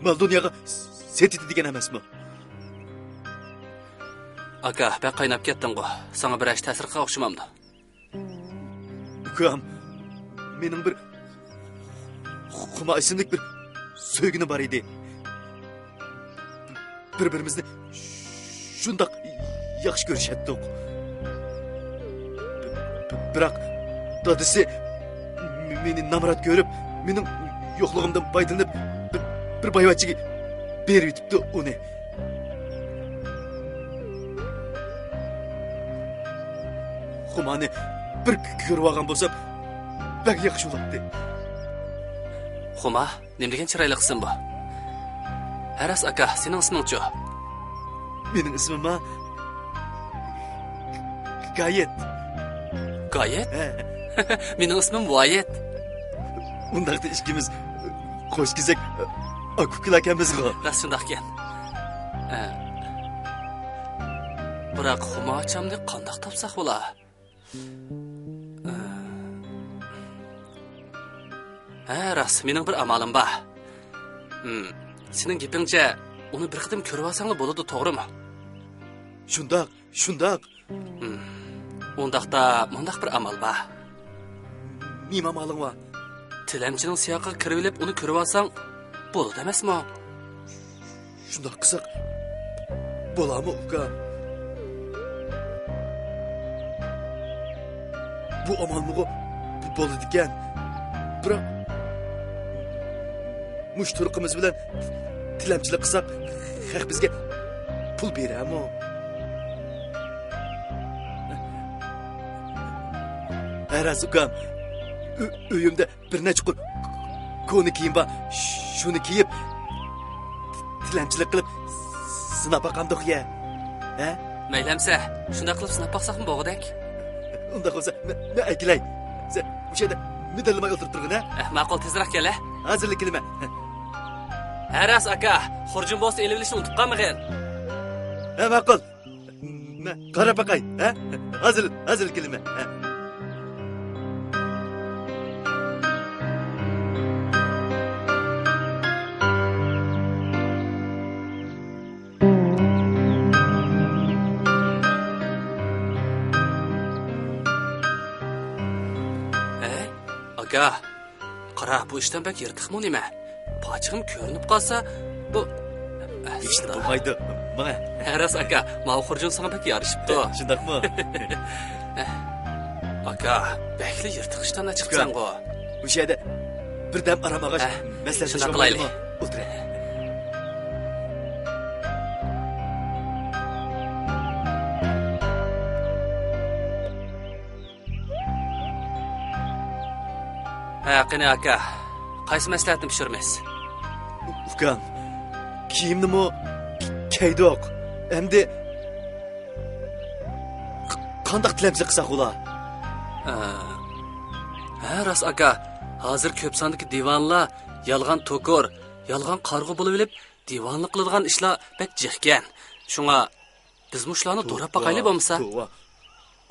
مال دۇنياغا سېتىدۇ دېگەن ئەمەسمۇ؟ ئاكا، بەك قايناپ كەتتىڭغۇ؟ ساڭا بىرەر ئىش تەسىر قىلغان ئوخشىمامدۇ؟ ئۇكام، مېنىڭ بىر خۇما ئىسىملىك بىر سۆيگىنىم بار ئىدى. بىر-بىرىمىزنى شۇنداق ياخشى كۆرۈشەتتۇق. بىراق دادىسى مېنى نامرات كۆرۈپ، مېنىڭ يوقلۇقۇمدىن پايدىلىنىپ، بىر، بىر بايۋەچچىگە بېرىۋېتىپتۇ ئۇنى. خۇمانى بىر كۆرۈۋالغان بولسام، بەك ياخشى بولاتتى. خۇما؟ نېمە دېگەن چىرايلىق ئىسىم بۇ؟ ھە راست ئاكا، سېنىڭ ئىسمىڭچۇ؟ مېنىڭ ئىسمىمما گايىت. گايىت؟ ھە. مېنىڭ ئىسمىم ۋايىت. ئۇنداقتا ئىككىمىز قوش كېزەك ئاكا-ئۇكىلاركەنمىزغۇ. راست شۇنداقكەن. ھە. بىراق خۇماچامنى قانداق تاپساق بولا؟ ھە، راست، مېنىڭ بىر ئامالىم بار. ھىم، سېنىڭ گېپىڭچە، ئۇنى بىر قېتىم كۆرۈۋالساڭلا بولىدۇ، توغرىمۇ؟ شۇنداق، شۇنداق. ھىم، ئۇنداقتا مۇنداق بىر ئامال بار. نېمە ئامالىڭ بار؟ تىلەمچىنىڭ سىياقىغا كىرىۋېلىپ، ئۇنى كۆرۈۋالساڭ بولىدۇ ئەمەسمۇ؟ شۇنداق قىلساق بولامۇ، ئۇكا؟ بۇ ئامالمۇغۇ بولىدىكەن. بىراق، مۇشۇ تۇرقىمىز بىلەن تىلەمچىلىك قىلساق، خەق بىزگە پۇل بېرەرمۇ؟ ھە راست، ئۇكام. ئۆ-، ئۆيۈمدە بىر نەچچە قۇر كونا كىيىم بار، شۇنى كىيىپ، تىلەمچىلىك قىلىپ سىناپ باقامدۇق يە؟ ھە؟ مەيلى ئەمسە، شۇنداق قىلىپ سىناپ باقساقمۇ بولغۇدەك. ئۇنداق بولسا، مەن، مەن ئەكېلەي. سەن مۇشۇ يەردە مىدىرلىماي ئولتۇرۇپ تۇرغىن، ھە؟ ئەھ، ماقۇل، تېزرەك كەل، ھە؟ ھازىرلا كېلىمەن. ھە راست، ئاكا، خۇرجۇن بولسا ئېلىۋېلىشنى ئۇنتۇپ قالمىغىن. ھە، ماقۇل. مەن قاراپ باقاي، ھە؟ ھازىر، ھازىر كېلىمەن، ھە. ھەي، ئاكا. قارا، بۇ ئىشتان بەك يىرتىقمۇ نېمە؟ پاچىقىم كۆرۈنۈپ قالسا، بۇ ھېچنېمە بولمايدۇ، ماڭە. ھە راست ئاكا، ماۋۇ خۇرجۇن ساڭا بەك يارىشىپتۇ. شۇنداقمۇ؟ ئاكا، بەكلا يىرتىق ئىشتاندا چىقىپسەنغۇ. مۇشۇ يەردە بىردەم ئارام ئالغاچ، ھە، مەسلىھەتلەشكەن شۇنداق قىلايلى. بولدىمۇ؟ ئولتۇراي. ھە، قېنى ئاكا، قايسى مەسلىھەتنى پىشۇرىمىز؟ ئۇكام، كىيىمنىمۇ كىيدۇق. ئەمدى قانداق تىلەمچىلىك قىلساق بولا؟ ئە، ھە، راست ئاكا. ھازىر كۆپ ساندىكى دىۋانىلار يالغان توكۇر، يالغان قارىغۇ بولۇۋېلىپ، دىۋانىلار قىلىدىغان ئىشلار بەك جىقكەن. شۇڭا بىز مۇشۇلارنى دوراپ باقايلى بولمىسا. توۋا.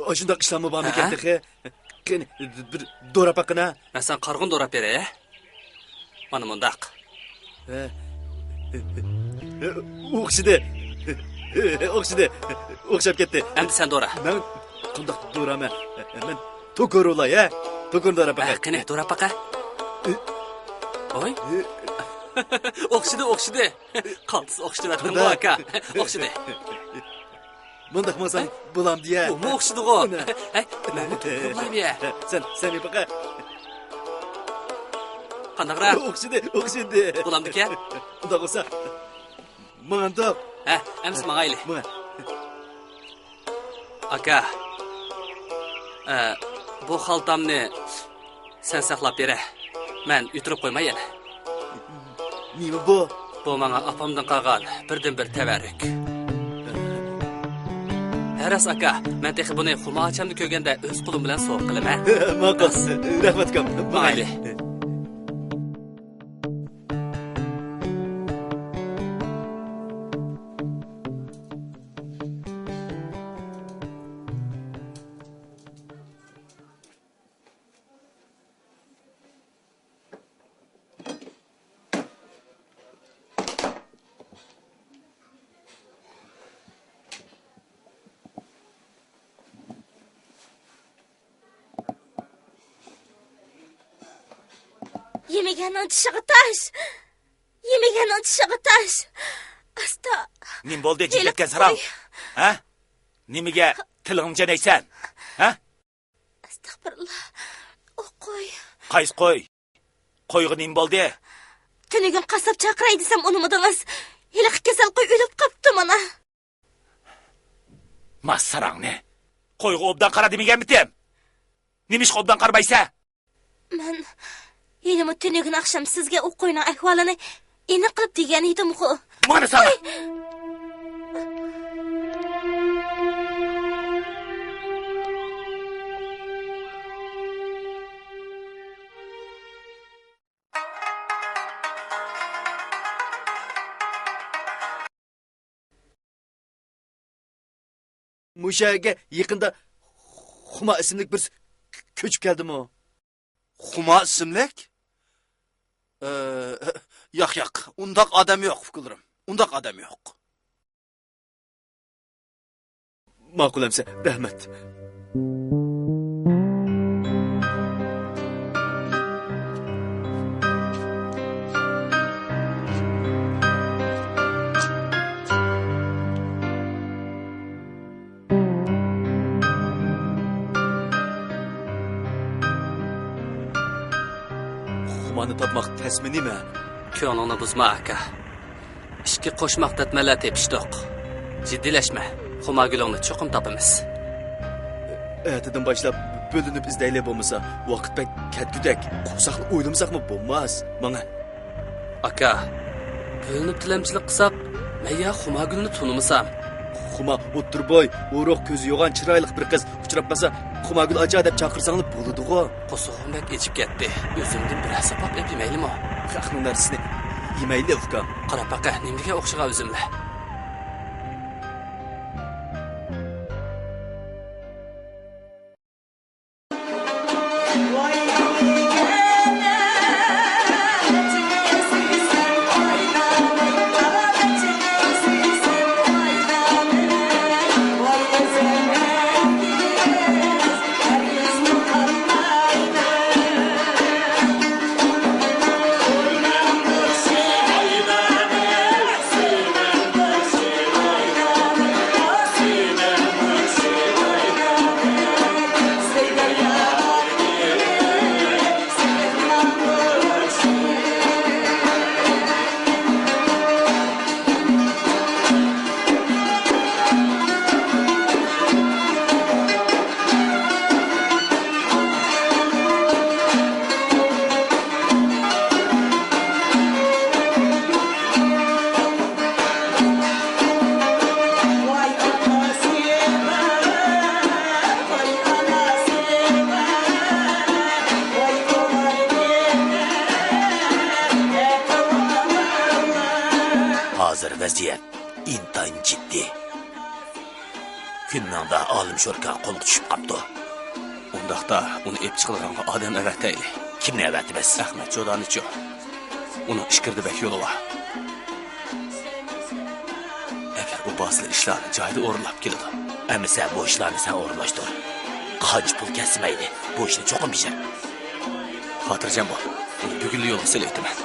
ئاشۇنداق ئىشلارمۇ بارمىكەن تېخى؟ قېنى، بىر دوراپ باققىنا. مەن ساڭا قارىغۇنى دوراپ بېرەي، ھە؟ مانا مۇنداق. ھە. ئوخشىدى. ئوخشىدى. ئوخشاپ كەتتى. ئەمدى سەن دورا. مەن قانداق دورامەن؟ مەن توكۇر ئۇلاي، ھە؟ توكۇرنى دوراپ باقاي. ھە، قېنى، دوراپ باقە. ۋاي. ئوخشىدى، ئوخشىدى. قالتىس ئوخشىتىۋەتتىڭغۇ، ئاكا. ئوخشىدى. مۇنداق ماڭساڭ بولامدۇ يا؟ بۇمۇ ئوخشىدىغۇ. ھەي، مەنمۇ توكۇر ئۇلايمەن يا. سەن، سەن بىر باقە. قانداقراق؟ ئوخشىدى، ئوخشىدى. بولامدىكەن؟ ئۇنداق بولسا، ماڭامدۇق؟ ھە، ئەمسە ماڭايلى. ماڭا. ئاكا، ئە، بۇ خالتامنى سەن ساقلاپ بېرە. مەن ئۆتۈرۈپ قويماي يەنە. نېمە بۇ؟ بۇ ماڭا ئاپامدىن قالغان بىردىنبىر تەۋەررۈك. ھە، راست ئاكا، مەن تېخى بۇنى خۇما ئاچامنى كۆرگەندە ئۆز قولۇم بىلەن سوۋغا قىلىمەن. ماقۇل، رەھمەت ئۇكام. ماڭايلى. يېمىگەننىڭ چىشىغا تاش! يېمىگەننىڭ چىشىغا تاش! ئاستا. نېمە بولدى، جىگدەتكەن ساراڭ؟ ھە؟ نېمىگە تىلىڭنى چەنەيسەن؟ ھە؟ ئەستەغپىرۇللا. ئۇ قوي. قايسى قوي؟ قويغا نېمە بولدى؟ تۈنۈگۈن قاسساپ چاقىراي دېسەم ئۇنىمىدىڭىز. ھېلىقى كېسەل قوي ئۆلۈپ قاپتۇ مانا. ماس ساراڭنى. قويغا ئوبدان قارا دېمىگەنمىتىم؟ نېمىشقا ئوبدان قارىمايسەن؟ مەن ھېلىمۇ تۈنۈگۈن ئاخشام سىزگە ئۇ قوينىڭ ئەھۋالىنى ئېنىق قىلىپ دېگەن ئىدىمغۇ. مانا ساڭا! مۇشۇ يەرگە يېقىندا خۇما ئىسىملىك بىرسى كۆچۈپ كەلدىمۇ؟ خۇما ئىسىملىك؟ ئى، ياق، ياق، ئۇنداق ئادەم يوق، ئۇكىلىرىم. ئۇنداق ئادەم يوق. ماقۇل ئەمسە، رەھمەت. خۇمانى تاپماق تەسمۇ نېمە؟ كۆڭلۈڭنى بۇزما، ئاكا. ئىككى قوشماق دەتمەنلەر تېپىشتۇق. جىددىيلەشمە، خۇماگۈلۈڭنى چوقۇم تاپىمىز. ئەتىدىن باشلاپ بۆلۈنۈپ ئىزدەيلى بولمىسا، ۋاقىت بەك كەتكۈدەك، قورساقنى ئويلىمىساقمۇ بولماس. ماڭە. ئاكا، بۆلۈنۈپ تىلەمچىلىك قىلساق، مەن يا خۇماگۈلنى تونۇمىسام؟ خۇما ئوتتۇرا بوي، ئورۇق، كۆزى يوغان، چىرايلىق بىر قىز. ئۇچراپ قالسا، خۇماگۈل ئاچا دەپ چاقىرساڭلا بولىدىغۇ. قورسىقىم بەك ئېچىپ كەتتى. ئۆزۈمدىن بىرەر ساپاق ئېلىپ يېمەيلىمۇ؟ خەقنىڭ نەرسىسىنى يېمەيلى، ئۇكام. قاراپ باقە، نېمە دېگەن ئوخشىغان ئۆزۈملە. ۋەزىيەت ئىنتايىن جىددىي. كۈنمىڭدە ئالىم شوركا قولغا چۈشۈپ قاپتۇ. ئۇنداقتا ئۇنى ئېلىپ چىقىدىغانغا ئادەم ئەۋەتەيلى. كىمنى ئەۋەتىمىز؟ ئەخمەت جودانىچۇ؟ ئۇنىڭ ئىچكىرىدە بەك يولى بار. ئەگەر ئۇ بارسىلا ئىشلارنى جايىدا ئورۇنلاپ كېلىدۇ. ئەمىسە بۇ ئىشلارنى سەن ئورۇنلاشتۇر. قانچە پۇل كەتسە مەيلى، بۇ ئىشنى چوقۇم بېجەر. خاتىرجەم بول، ئۇنى بۈگۈنلا يولغا سېلىۋېتىمەن.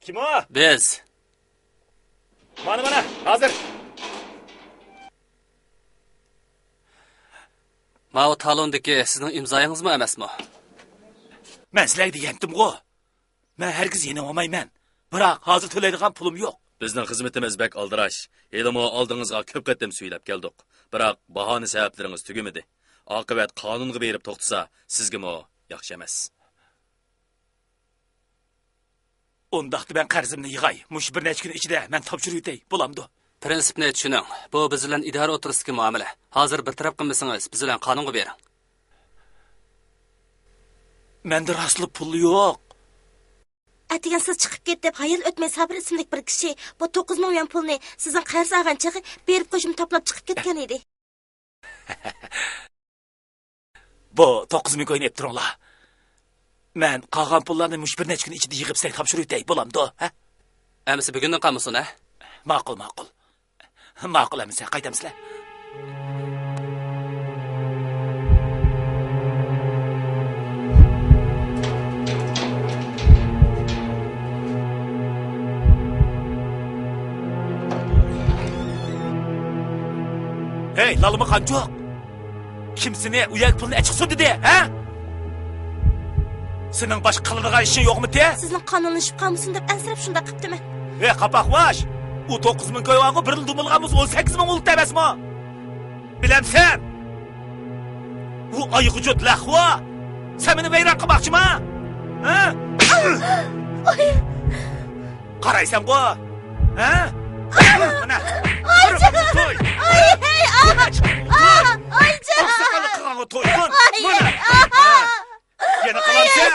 كىم ئۇ؟ بىز. مانا، مانا، ھازىر. ماۋۇ تالوندىكى سىزنىڭ ئىمزايىڭىزمۇ ئەمەسمۇ؟ مەن سىلەرگە دېگەنتىمغۇ. مەن ھەرگىز يېنىۋالمايمەن. بىراق ھازىر تۆلەيدىغان پۇلۇم يوق. بىزنىڭ خىزمىتىمىز بەك ئالدىراش. ھېلىمۇ ئالدىڭىزغا كۆپ قېتىم سۈيلەپ كەلدۇق. بىراق باھانە سەۋەبلىرىڭىز تۈگىمىدى. ئاقىۋەت قانۇنغا بېرىپ توختىسا، سىزگىمۇ ياخشى ئەمەس. ئۇنداقتا مەن قەرزىمنى يىغاي. مۇشۇ بىر نەچچە كۈن ئىچىدە مەن تاپشۇرۇۋېتەي، بولامدۇ؟ پىرىنسىپنى چۈشىنىڭ. بۇ بىز بىلەن ئىدارە ئوتتۇرىسىدىكى مۇئامىلە. ھازىر بىر تەرەپ قىلمىسىڭىز، بىز بىلەن قانۇنغا بېرىڭ. مەندە راستلا پۇل يوق. ئەتىگەن سىز چىقىپ كېتىپ، ھايال ئۆتمەي سابىر ئىسىملىك بىر كىشى بۇ توققۇز مىڭ يۈەن پۇلنى سىزنىڭ قەرز ئالغان چېغى بېرىپ قوشۇمچە تاپلاپ چىقىپ كەتكەن ئىدى. بۇ توققۇز مىڭ كوينى ئېلىپ تۇرۇڭلار. مەن قالغان پۇللارنى مۇشۇ بىر نەچچە كۈن ئىچىدە يىغىپ سىلەرگە تاپشۇرۇۋېتەي، بولامدۇ، ھە؟ ئەمىسە بۈگۈندىن قالمىسۇن، ھە؟ ماقۇل، ماقۇل. ماقۇل ئەمىسە، قايتامسىلەر؟ ھەي، لالما قانچۇق! كىم سېنى ئۇ يەرگە پۇلنى ئەچىقسۇن دېدى، ھە؟ سېنىڭ باشقا قىلىدىغان ئىشىڭ يوقمىتى؟ سىزنىڭ قانۇنلىشىپ قالمىسۇن دەپ ئەنسىرەپ شۇنداق قىپتىمەن. ھەي، قاپاق باش! ئۇ توققۇز مىڭ كوي بارغۇ، بىرلا دۇمىلىغان بولسا ئون سەككىز مىڭ بولۇپتۇ ئەمەسمۇ؟ بىلەمسەن؟ ئۇ ئايغۇجۇت لەخۋا! سەن مېنى ۋەيران قىلماقچىما؟ ھە؟ ئاي! قارايسەنغۇ؟ ھە؟ مانا! ئايجان! توي! ئاي، ھەي، ئا! ئا! ئايجان! ئاقساقاللىق قىلغانغۇ توي! مانا! ئاي! مانا! ئا! يەنە قىلامسەن؟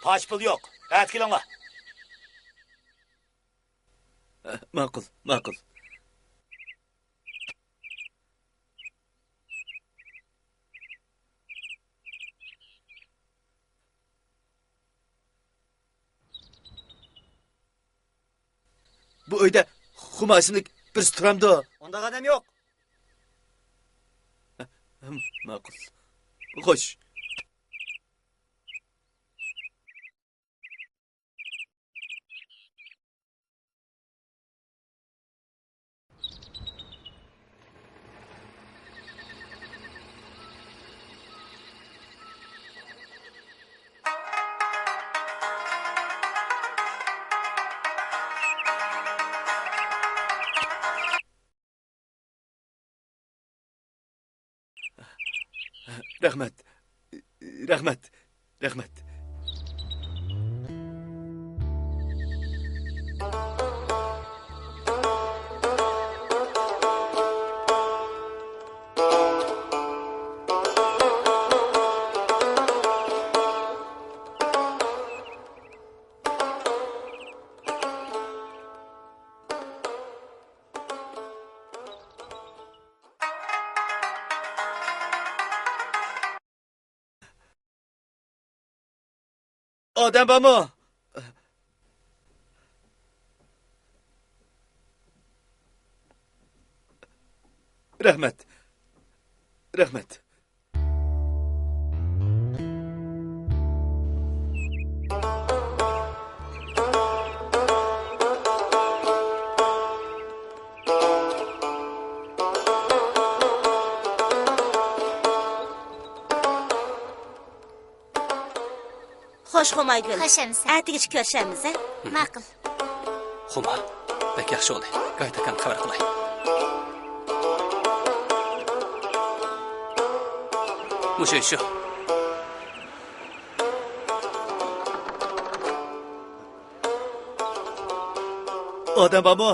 پاچ پۇل يوق. ئەتە كېلىڭلار. ماقۇل، ماقۇل. بۇ ئۆيدە خۇما ئىسىملىك بىرسى تۇرامدۇ؟ ئۇنداق ئادەم يوق. ماقۇل. خوش. رەھمەت. رەھمەت. رەھمەت. ئادەم بارمۇ؟ رەھمەت. رەھمەت. خوش، خۇمايگۈل. خوش ئەمىسە. ئەتىگىچە كۆرۈشەرمىز، ھە؟ ماقۇل. خۇما، بەك ياخشى بولدى. گايتاكاڭغا خەۋەر قىلاي. مۇشۇ، شۇ. ئادەم بارمۇ؟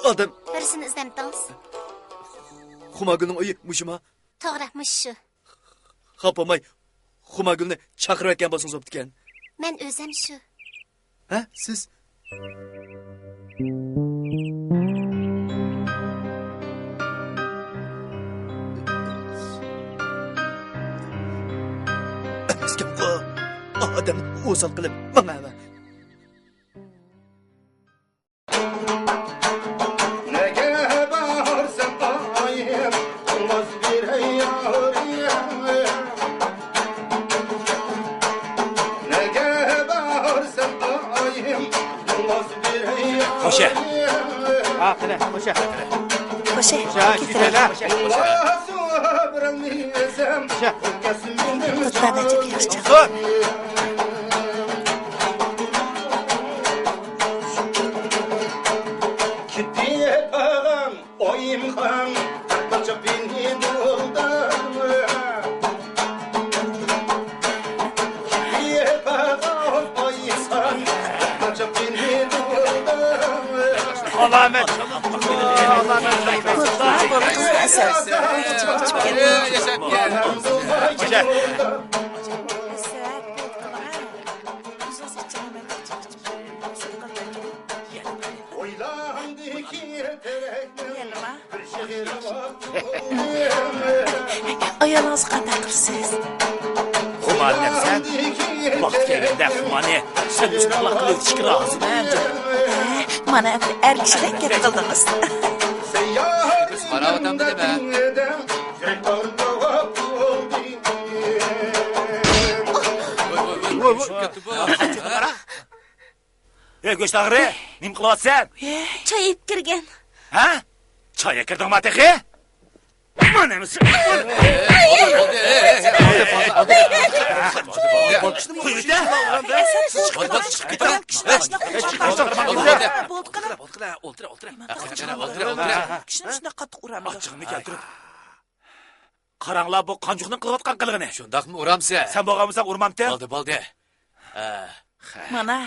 ئادەم. بىرسىنى ئىزدەمتىڭىز؟ خۇماگۈلنىڭ ئۆيى مۇشۇما؟ توغرا، مۇشۇ شۇ. خاپا بولماي، خۇماگۈلنى چاقىرىۋەتكەن بولسىڭىز بوپتىكەن. مەن ئۆزەم شۇ. ھە، سىز؟ ئەمەسكەنغۇ، ئادەمنى ئوسال قىلىپ ماڭا. نەگە بارسام ئايىم، ئاۋاز بېرەي يارىم. نەگە بارسام ئايىم، ئاۋاز بېرەي يارىم. خوشە. ھا، قېنى، خوشە. خوشە، خوشە، كېتىرەي. خوشە. خوشە. خۇدا نەجىپ ياخشى چاغ. كېتىپ بارغان ئايىمخان، قاچاپ مېنى دۇلدار. كېتىپ بارغان ئايىمخان، قاچاپ مېنى دۇلدار. ئالامەت. ئالامەت. ئايالىڭىزغا قانداق قىلىسىز؟ خۇمانى دەپسەن؟ ۋاقتى كەلگەندە خۇمانى سەن مۇشۇنداقلا قىلىۋېتىشكە رازىمەن، جېنىم. ھە، مانا ئەمدى ئەر كىشىدەك گەپ قىلدىڭىز. قاراۋاتامدۇ نېمە؟ ۋوي، ۋوي، ۋوي، ۋوي. ھە؟ ئەي، گۆشتاغرى، نېمە قىلىۋاتىسەن؟ چاي ئېلىپ كىرگەن. ھە؟ چاي ئەكىردىڭما تېخى؟ مانا ئەمىسە. قويۇۋېتە. كىشىنى شۇنداق قاتتىق ئۇرامدۇ؟ ئاچچىقىمنى كەلتۈرۈپ. قاراڭلار، بۇ قانجۇقنىڭ قىلىۋاتقان قىلىقىنى. شۇنداقمۇ ئۇرامسەن؟ سەن بولغانمۇساڭ ئۇرمامتىم. بولدى، بولدى. ھە، خە. مانا،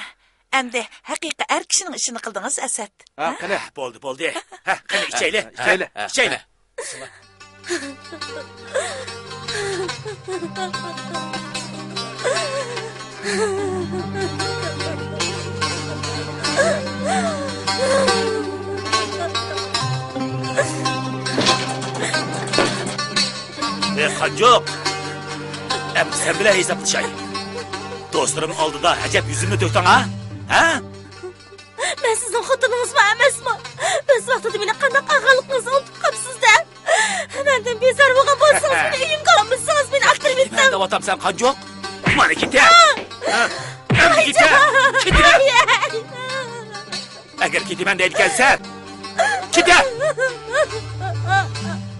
ئەمدى ھەقىقىي ئەر كىشىنىڭ ئىشىنى قىلدىڭىز، ئەسەت. ھە، ھە؟ قېنى. بولدى، بولدى. ھە، قېنى ئىچەيلى. ئىچەيلى. ھە، ئىچەيلى. قېنى. ئەي، قانجۇق! ئەمدى سەن بىلەن ھېسابلىشاي. دوستلىرىم ئالدىدا ئەجەب يۈزۈمنى تۆكتۈڭ ھە؟ ھە؟ مەن سىزنىڭ خوتۇنىڭىزمۇ ئەمەسمۇ؟ ئۆز ۋاقتىدا مېنى قانداق ئالغانلىقىڭىزنى ئۇنتۇپ قاپسىز-دە. مەندىن بىزار بولغان بولسىڭىز، مېنى ئۆيۈمگە ئالمىسىڭىز، مېنى ئاختۇرۇپ كېتىڭ. دەۋاتامسەن، قانجۇق؟ مانا كېتە. ھە؟ ئەمدى كېتە. كېتە. ئەگەر كېتىمەن دەيدىكەنسەن، كېتە.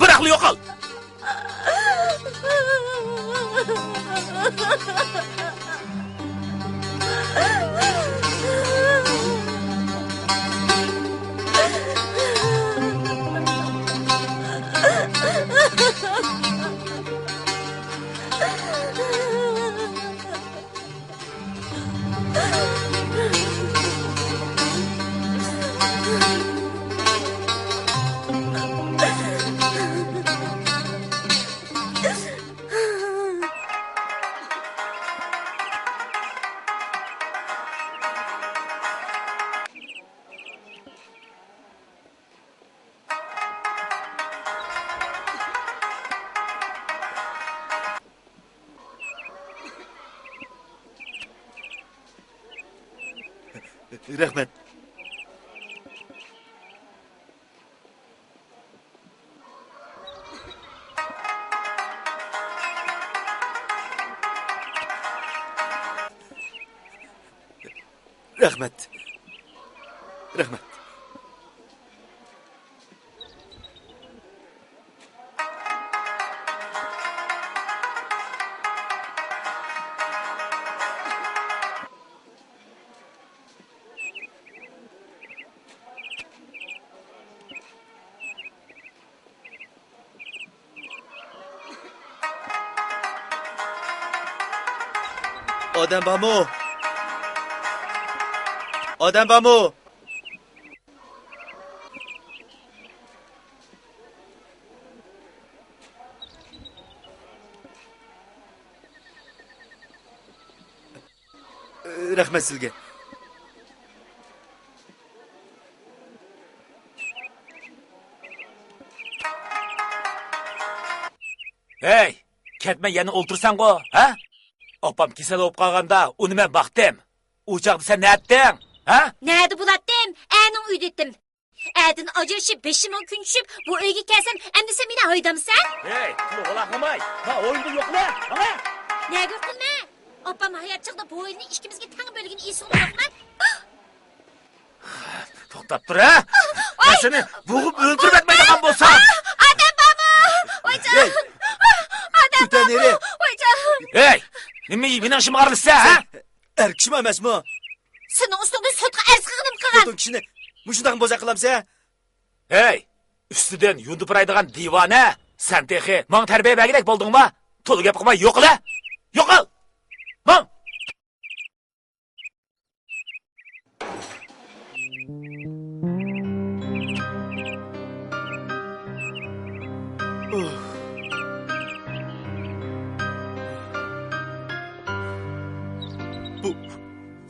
بىراقلا يوقال. رەھمەت. رەھمەت. رەھمەت. ئادەم بارمۇ؟ ئادەم بارمۇ؟ رەھمەت سىزگە. ھەي، كەتمە يەنە ئولتۇرساڭغۇ، ھە؟ ئاپام كېسەل بولۇپ قالغاندا ئۇنى مەن باقتىم. ئۇ چاغدا سەن نەتتىڭ، ھە؟ نەدە بولاتتىم؟ ئەنىڭ ئۆيدىتىم. ئەدىن ئاجرىشىپ، بېشىمغا كۈن چۈشۈپ، بۇ ئۆيگە كەلسەم، ئەمدى سەن مېنى ھايدامسەن؟ ھەي، تىلغا لاقلىماي، ما ھويلىدا يوقلا، ماڭا! نەگە يوقلىمە؟ ئاپام ھايات چاغدا بۇ ھويلىنى ئىككىمىزگە تەڭ بۆلگىنى ئېسىڭدە يوقمۇ؟ توختاپ تۇر، ھە! مەن سېنى بوغۇپ ئۆلتۈرۈپ ئەتمەيدىغان بولسام! ئادەم بارمۇ؟ ۋايجان! ھەي! ئادەم بارمۇ؟ ۋايجان! ھەي! نېمە مېنىڭ ئىشىمغا ئارىلىشىسەن، ھە؟ ئەر كىشىمۇ ئەمەسمۇ؟ سېنىڭ ئۈستۈڭدىن سوتقا ئەرز قىلغىنىمغا قارىغىن. خوتۇن كىشىنى مۇشۇنداقمۇ بوزەك قىلامسەن؟ ھەي! ئۈستىدىن يۇندى پۇرايدىغان دىۋانە! سەن تېخى ماڭا تەربىيە بەرگۈدەك بولدۇڭما؟ تولا گەپ قىلماي يوقىلا! يوقال! ماڭ! بۇ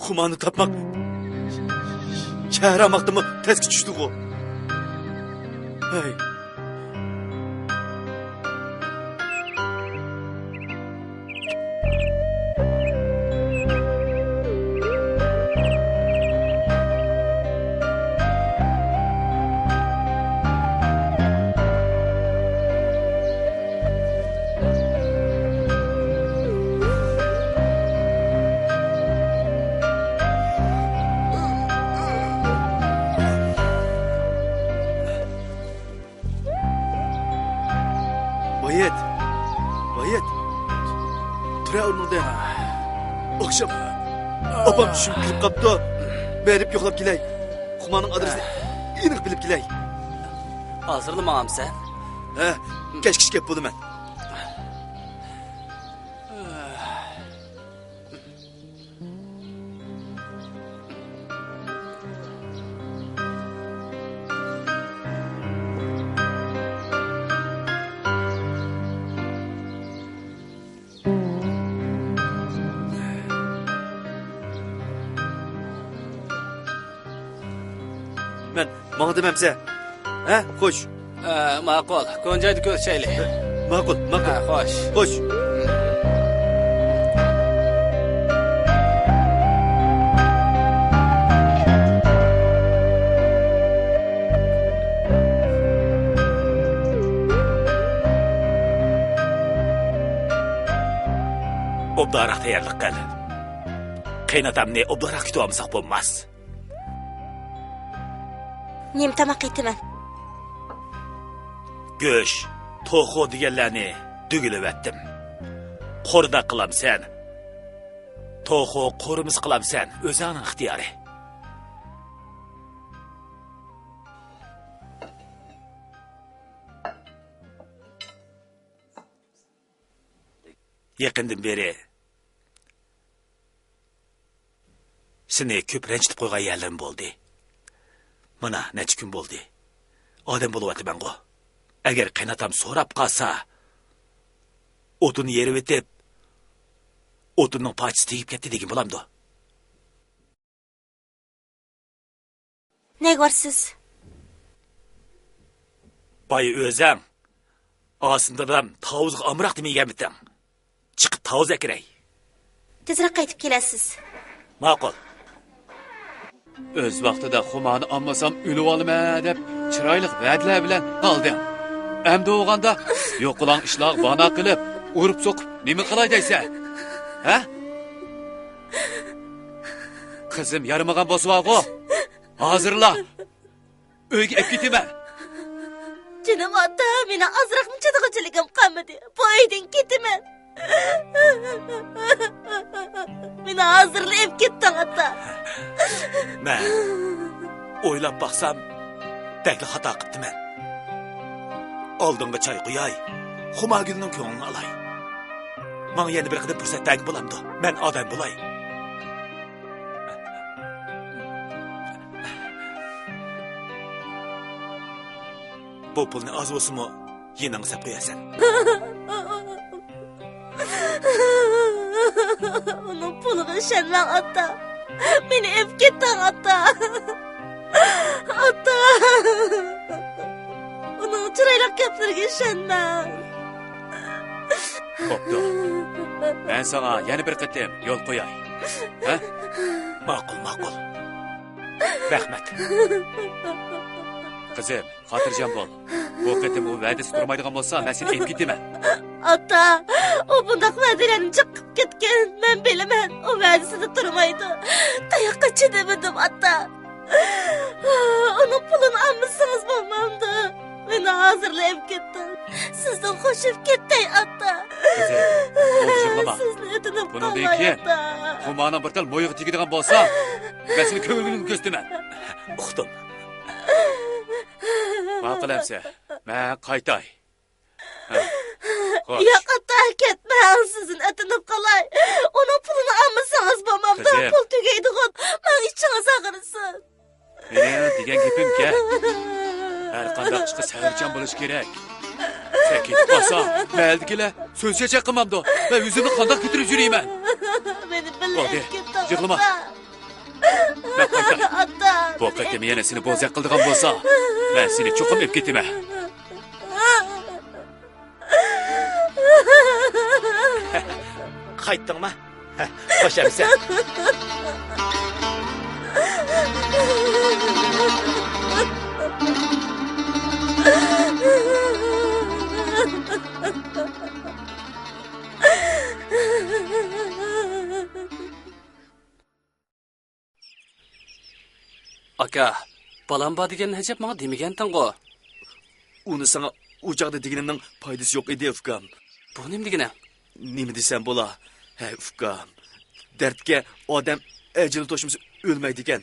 خۇمارنى تاپماق شەھەر ئاماقتىنمۇ تەسكە چۈشتىغۇ. ھەي. ۋايىت! ۋايىت! تۇرە ئورنۇڭدىن! ئاخشام ئاپام چۈشۈمگە كىرىپ قاپتۇ. بېرىپ يوقلاپ كېلەي. خۇمارنىڭ ئادرېسىنى ئېنىق بىلىپ كېلەي. ھازىرلا ماڭامسەن؟ ھە، كەچكىچە كەپ بولىمەن. مەن ماڭدىم ئەمسە. ھە، خوش. ھە، ماقۇل. كونا جايدا كۆرۈشەيلى. ماقۇل، ماقۇل. ھە، خوش. خوش. ئوبدانراق تەييارلىق قىل. قېيىنئاتامنى ئوبدانراق كۈتۈۋالمىساق بولماس. نېمە تاماق ئېتىمەن؟ گۆش، توخۇ دېگەنلەرنى دۈگىلىۋەتتىم. قورۇداق قىلامسەن، توخۇ قورۇمىسى قىلامسەن، ئۆزۈڭنىڭ ئىختىيارى. يېقىندىن بېرى سېنى كۆپ رەنجىتىپ قويغان يەرلىرىم بولدى. مانا، نەچچە كۈن بولدى. ئادەم بولۇۋاتىمەنغۇ. ئەگەر قېيىنئاتام سوراپ قالسا، ئوتۇننى يېرىۋېتىپ، ئوتۇننىڭ پارچىسى تېگىپ كەتتى دېگىن بولامدۇ؟ نەگە بارىسىز؟ بايا ئۆزۈڭ، ئاسىم دادام تاۋۇزغا ئامراق دېمىگەنمىتىڭ؟ چىقىپ تاۋۇز ئەكىرەي. تېزرەك قايتىپ كېلەسىز. ماقۇل. ئۆز ۋاقتىدا خۇمارنى ئالمىسام ئۆلۈۋالىمەن دەپ چىرايلىق ۋەدىلەر بىلەن قالدىڭ. ئەمدى بولغاندا يوقىلاڭ ئىشلارغا بانا قىلىپ، ئۇرۇپ سوقۇپ نېمە قىلاي دەيسەن؟ ھە؟ قىزىم يارىمىغان بولسىۋالغۇ. ھازىرلا ئۆيگە ئەپ كېتىمەن. جېنىم ئاتا، مېنىڭ ئازراقمۇ چىدىغۇچىلىكىم قالمىدى. بۇ ئۆيدىن كېتىمەن. مېنى ھازىرلا ئەپ كېتىڭ، ئاتا. مەن ئويلاپ باقسام، بەكلا خاتا قىپتىمەن. ئالدىڭغا چاي قۇياي، خۇمارگۈلنىڭ كۆڭلىنى ئالاي. ماڭا يەنە بىر قېتىم پۇرسەت بەرگىن بولامدۇ؟ مەن ئادەم بولاي. بۇ پۇلنى ئاز بولسىمۇ يېنىڭغا سەپ قويارسەن. ئۇنىڭ پۇلىغا ئىشەنمەڭ، ئاتا. مېنى ئېلىپ كېتىڭ، ئاتا. ئاتا. ئۇنىڭ چىرايلىق گەپلىرىگە ئىشەنمەڭ. بوپتۇ. مەن ساڭا يەنە بىر قېتىم يول قوياي. ھە؟ ماقۇل، ماقۇل. رەھمەت. قىزىم، خاتىرجەم بول. بۇ قېتىم ئۇ ۋەدىسى تۇرمايدىغان بولسا، مەن سېنى ئېلىپ كېتىمەن. ئاتا، ئۇ بۇنداق ۋەدىلەرنى جىق قىلىپ كەتكەن. مەن بىلىمەن، ئۇ ۋەدىسىدە تۇرمايدۇ. تاياققا چىدىمىدىم، ئاتا. ئۇنىڭ پۇلىنى ئالمىسىڭىز بولمامدۇ؟ مېنى ھازىرلا ئېلىپ كېتىڭ. سىزدىن خوشىپ كېتەي، ئاتا. قىزىم، بولدى، يىغلىما. سىزنى ئۆتۈنۈپ قالاي، ئاتا. بۇنىڭدىن كېيىن خۇمارنىڭ بىر تال مويىغا تېگىدىغان بولسا، مەن سېنى كۆڭلۈڭدىن كۆستۈمەن. ئۇقتۇم. ماقۇل ئەمسە، مەن قايتاي. ھە، خوش. ياق، ئاتا، كەتمەڭ، سىزدىن ئۆتۈنۈپ قالاي. ئۇنىڭ پۇلىنى ئالمىسىڭىز بولمامدۇ؟ قىزىم. پۇل تۈگەيدىغۇ. ماڭا ئىچىڭىز ئاغرىسۇن. مېنىڭ دېگەن گېپىمكەن. ھەر قانداق ئىشقا سەۋرچان بولۇش كېرەك. سەن كېتىپ قالساڭ، مەھەللىدىكىلەر سۆز-چېچەك قىلمامدۇ؟ مەن ئۆزۈمنى قانداق كۆتۈرۈپ يۈرىيمەن؟ مېنى بىللە بولدى، ئېلىپ كېتىڭ، يىغلىما. ئاتا. مەن قايتاي. ئاتا، بۇ قېتىم يەنە سېنى بوزەك قىلىدىغان بولسا، مەن سېنى چوقۇم ئېلىپ كېتىمەن. قايتتىڭما؟ خوش ئەمىسە. ئاكا، بالام بار دېگەننى ئەجەب ماڭا دېمىگەنتىڭغۇ؟ ئۇنى ساڭا ئۇ چاغدا دېگىنىمنىڭ پايدىسى يوق ئىدى، ئۇكام. بۇ نېمە دېگىنىڭ؟ نېمە دېسەم بولا؟ ھەي، ئۇكام. دەردكە ئادەم ئەجىلى توشمىسا ئۆلمەيدىكەن.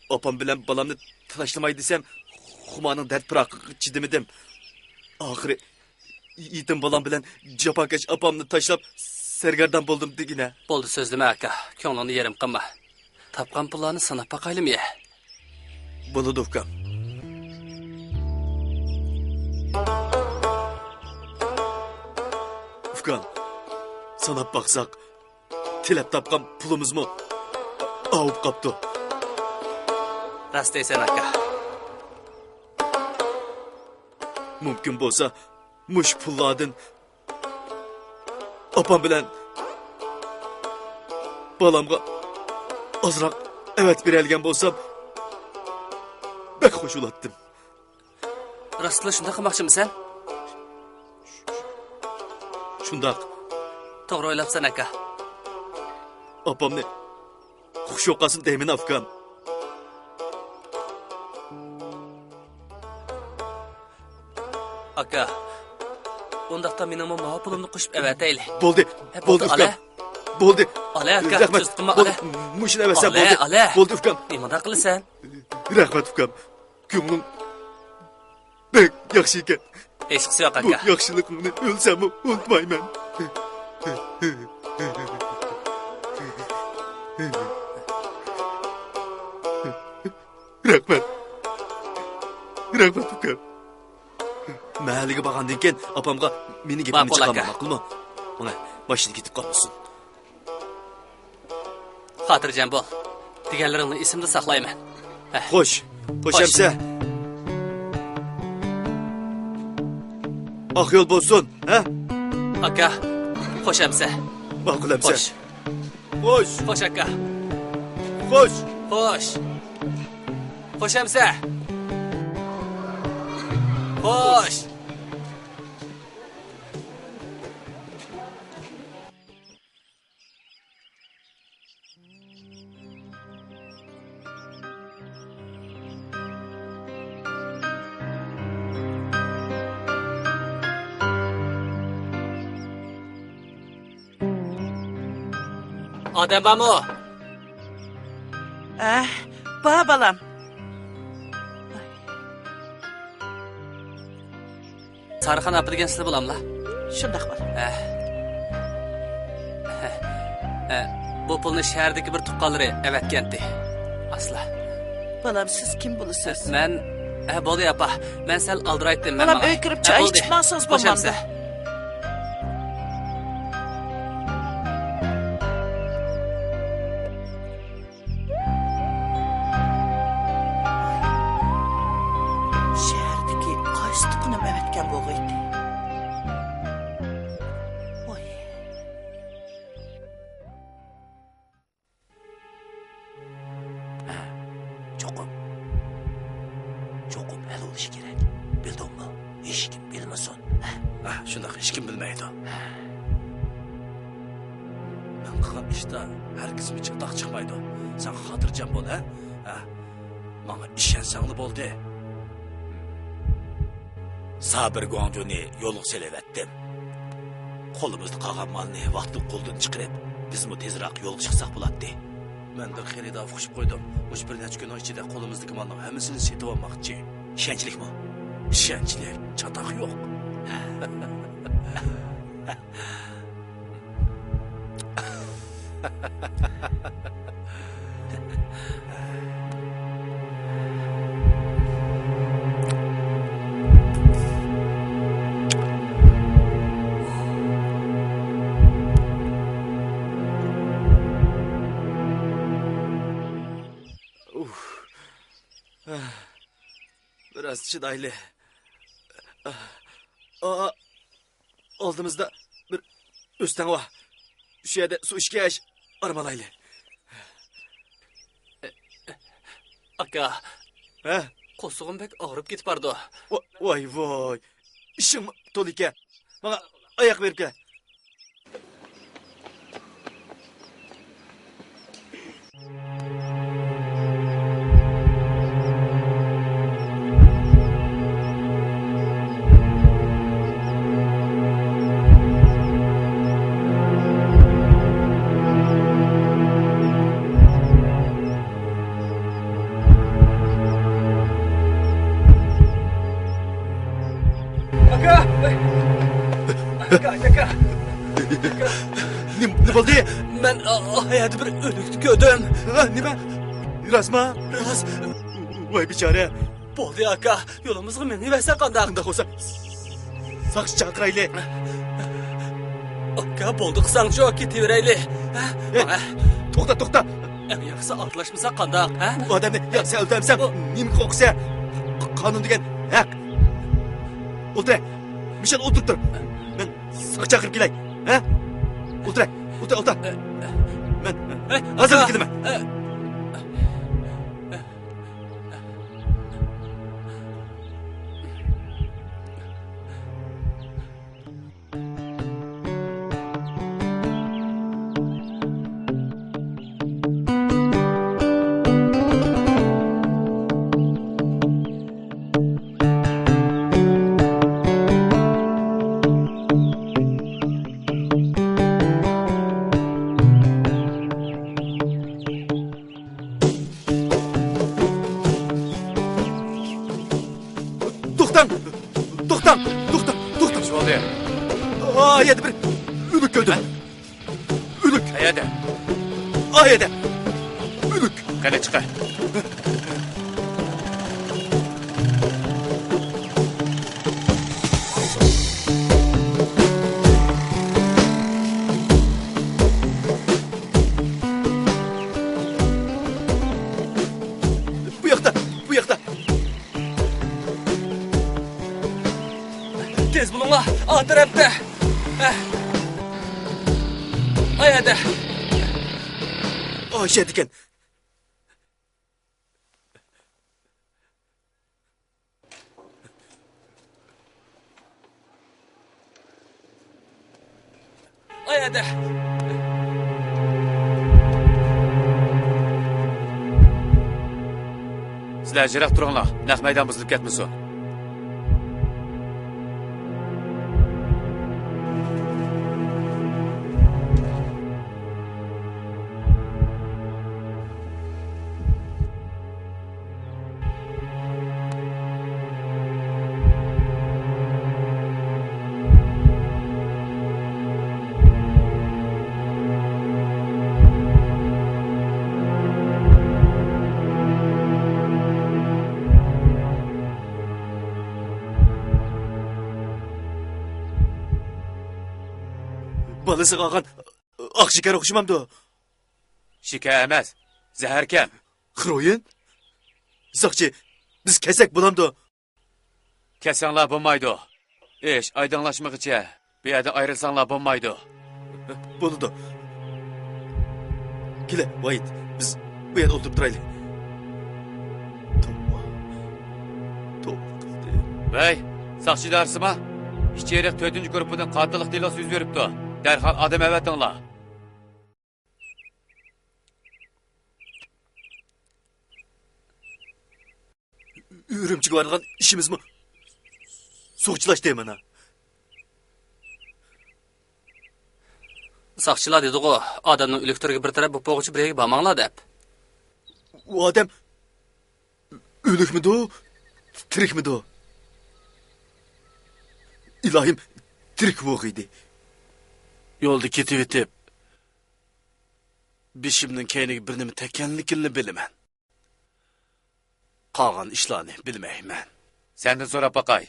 ئاپام بىلەن بالامنى تاشلىماي دېسەم، خۇمارنىڭ دەرد پىراقىغا چىدىمىدىم. ئاخىرى يېتىم بالام بىلەن جاپاكەش ئاپامنى تاشلاپ سەرگەردان بولدۇم دېگىنە. بولدى، سۆزلىمە ئاكا، كۆڭلۈڭنى يېرىم قىلما. تاپقان پۇللارنى ساناپ باقايلىمۇ؟ بولىدۇ، ئۇكام. ئۇكام، ساناپ باقساق، تىلەپ تاپقان پۇلىمىزمۇ ئاۋۇپ قاپتۇ. راست دەيسەن، ئاكا. مۇمكىن بولسا، مۇشۇ پۇللاردىن ئاپام بىلەن بالامغا ئازراق ئەۋەتىپ بېرەلىگەن بولسام، بەك خوش بولاتتىم. راستلا شۇنداق قىلماقچىمىسەن؟ شۇنداق. توغرا ئويلاپسەن، ئاكا. ئاپامنى خۇش يوقالسۇن دەيمەن، ئۇكام. ئاكا، ئۇنداقتا مېنىڭمۇ ماۋۇ پۇلۇمنى قوشۇپ ئەۋەتەيلى. بولدى، ھە، بولدى، بولدى، ئۇكام. ئالە. بولدى. ئالە، ئاكا، رەھمەت. سۈست قىلما، بولدى. ئالە. مۇشۇنى ئەۋەتسەم ئالە، بولدى. ئالە. بولدى، ئۇكام. نېمانداق قىلىسەن؟ رەھمەت، ئۇكام. كۆڭلۈڭ بەك ياخشى ئىكەن. ھېچقىسى يوق، بۇ ئاكا. ياخشىلىقىڭنى ئۆلسەممۇ ئۇنتۇمايمەن. رەھمەت. رەھمەت، ئۇكام. مەھەللىگە بارغاندىن كېيىن ئاپامغا مېنىڭ گېپىمنى ماقۇل، چىقارما، ئاكا. ماقۇلمۇ؟ ماڭا ماشىنا كېتىپ قالمىسۇن. خاتىرجەم بول. دېگەنلىرىڭنى ئېسىمدە ساقلايمەن. ھە. خوش. خوش خوش. ئەمسە. ئاق يول بولسۇن، ھە؟ ئاكا، خوش ئەمسە. ماقۇل ئەمسە. خوش. خوش. خوش ئاكا. خوش. خوش. خوش ئەمسە. خوش. ئادەم بارمۇ؟ ئەھ، بار بالام. سارىخان ئاپا دېگەن سىلەر بولاملا؟ شۇنداق بالام. ئەھ. ئەھ. ئەھ. بۇ پۇلنى شەھەردىكى بىر تۇغقانلىرى ئەۋەتكەنتى. ئاسلا. بالام، سىز كىم بولىسىز؟ مەن، ئە، بولدى ئاپا. مەن سەل ئالدىرايتتىم، مەن بالام، ماڭاي. ئۆيگە كىرىپ ئە، چاي بولدى. ئىچىپ ماڭسىڭىز خوش بولمامدۇ؟ ئەمسە. شەھەردىكى قايسى تۇغقىنىم ئەۋەتكەن بولغىيتى؟ ۋاي. ھە، چوقۇم، چوقۇم ھەل بولۇشى كېرەك. بىلدىڭمۇ؟ ھېچكىم بىلمىسۇن. ھە؟ ھە، شۇنداق، ھېچكىم بىلمەيدۇ. ھە. مەن قىلغان ئىشتا ھەرگىزمۇ چاتاق چىقمايدۇ. سەن خاتىرجەم بول، ھە؟ ھە. ماڭا ئىشەنسەڭلا بولدى. سابىر گۇاڭجۇنى يولغا سېلىۋەتتىم. قولىمىزدا قالغان مالنى ۋاقتىدا قولدىن چىقىرىپ، بىزمۇ تېزراق يولغا چىقساق بولاتتى. مەن بىر خېرىدار ئۇقۇشۇپ قويدۇم. مۇشۇ بىر نەچچە كۈننىڭ ئىچىدە قولىمىزدىكى مالنىڭ ھەممىسىنى سېتىۋالماقچى. ئىشەنچلىكمۇ؟ ئىشەنچلىك، چاتاق يوق. ئۇھ. بىراز چىدايلى. ئا، ئالدىمىزدا بىر ئۆستەڭ بار. شۇ يەردە سۇ ئىچكەچ ئارام ئالايلى. ئاكا. ھە؟ قورسىقىم بەك ئاغرىپ كېتىپ بارىدۇ. ۋا-، ۋاي، ۋاي. ئىشىڭمۇ تولا ئىكەن. ماڭا ئاياق بېرىپ كەل. ئاكا! ئاكا، ئاكا! نېمە، نېمە بولدى؟ مەن، ئا، ئا، ھايادا بىر ئۆلۈكنى كۆردۈم. ھە، نېمە؟ راستمۇ؟ راست. ۋاي بىچارە. بولدى ئاكا، يولىمىزغا مېڭىۋەرسەك قانداق؟ ئۇنداق بولسا ساقچى چاقىرايلى. ئاكا، بولدى قىلساڭچۇ، كېتىۋېرەيلى. ھە؟ ئە، ماڭە. توختا، توختا. ئەڭ ياخشىسى ئارىلاشمىساق قانداق، ھە؟ بۇ ئادەمنى يا سەن ئۆلتۈرەمسەن، ئۇ نېمىگە قورقىسەن؟ قانۇن دېگەن ھەق. ئولتۇر، مىشەل ئولتۇرۇپ تۇر. مەن ساقچى چاقىرىپ كېلەي، ھە؟ ئولتۇر، ئولتۇر، ئولتۇر. مەن ھازىرلا كېلىمەن. كۆردۈم. ئۆلۈك. قەيەردە؟ ئايەردە. ئۆلۈك. قېنى چىقار. بۇ ياقتا، بۇ ياقتا. تېز بولۇڭلار، ئا تەرەپتە. ئايەردە. ئاشەدىكەن. ئايەردە. سىلەر يىراق تۇرۇڭلار، نەق مەيدان بۇزۇلۇپ كەتمىسۇن. بالىسىغا ئالغان ئاق شېكەر ئوخشىمامدۇ؟ شېكەر ئەمەس، زەھەركەن. خرويىن؟ ساقچى، بىز كەتسەك بولامدۇ؟ كەتسەڭلار بولمايدۇ. ئىش ئايدىڭلاشمىغىچە بۇ يەردىن ئايرىلساڭلار بولمايدۇ. بولىدۇ. كېلە، ۋايىت، بىز بۇ يەردە ئولتۇرۇپ تۇرايلى. توۋا. توۋا قىلدىم. ۋەي، ساقچى ئىدارىسىما؟ ئىچېرىق تۆتىنچى گۇرۇپپىدىن قاتىللىق دېلوسى يۈز بېرىپتۇ. دەرھال ئادەم ئەۋەتىڭلار. ئۈرۈمچىگە بارىدىغان ئىشىمىزمۇ سۇغا چىلاشتى مانا. ساقچىلار دېدىغۇ، ئادەمنىڭ ئۆلۈكتۈرگە بىر تەرەپ بولۇپ بولغۇچە بىر يەرگە بارماڭلار دەپ. ئۇ ئادەم ئۆلۈكمىدۇ، تىرىكمىدۇ؟ ئىلاھىم، تىرىك بولغىيدى. يولدا كېتىۋېتىپ، بېشىمنىڭ كەينىگە بىر نېمە تەگكەنلىكىنىلا بىلىمەن. قالغان ئىشلارنى بىلمەيمەن. سەندىن سوراپ باقاي.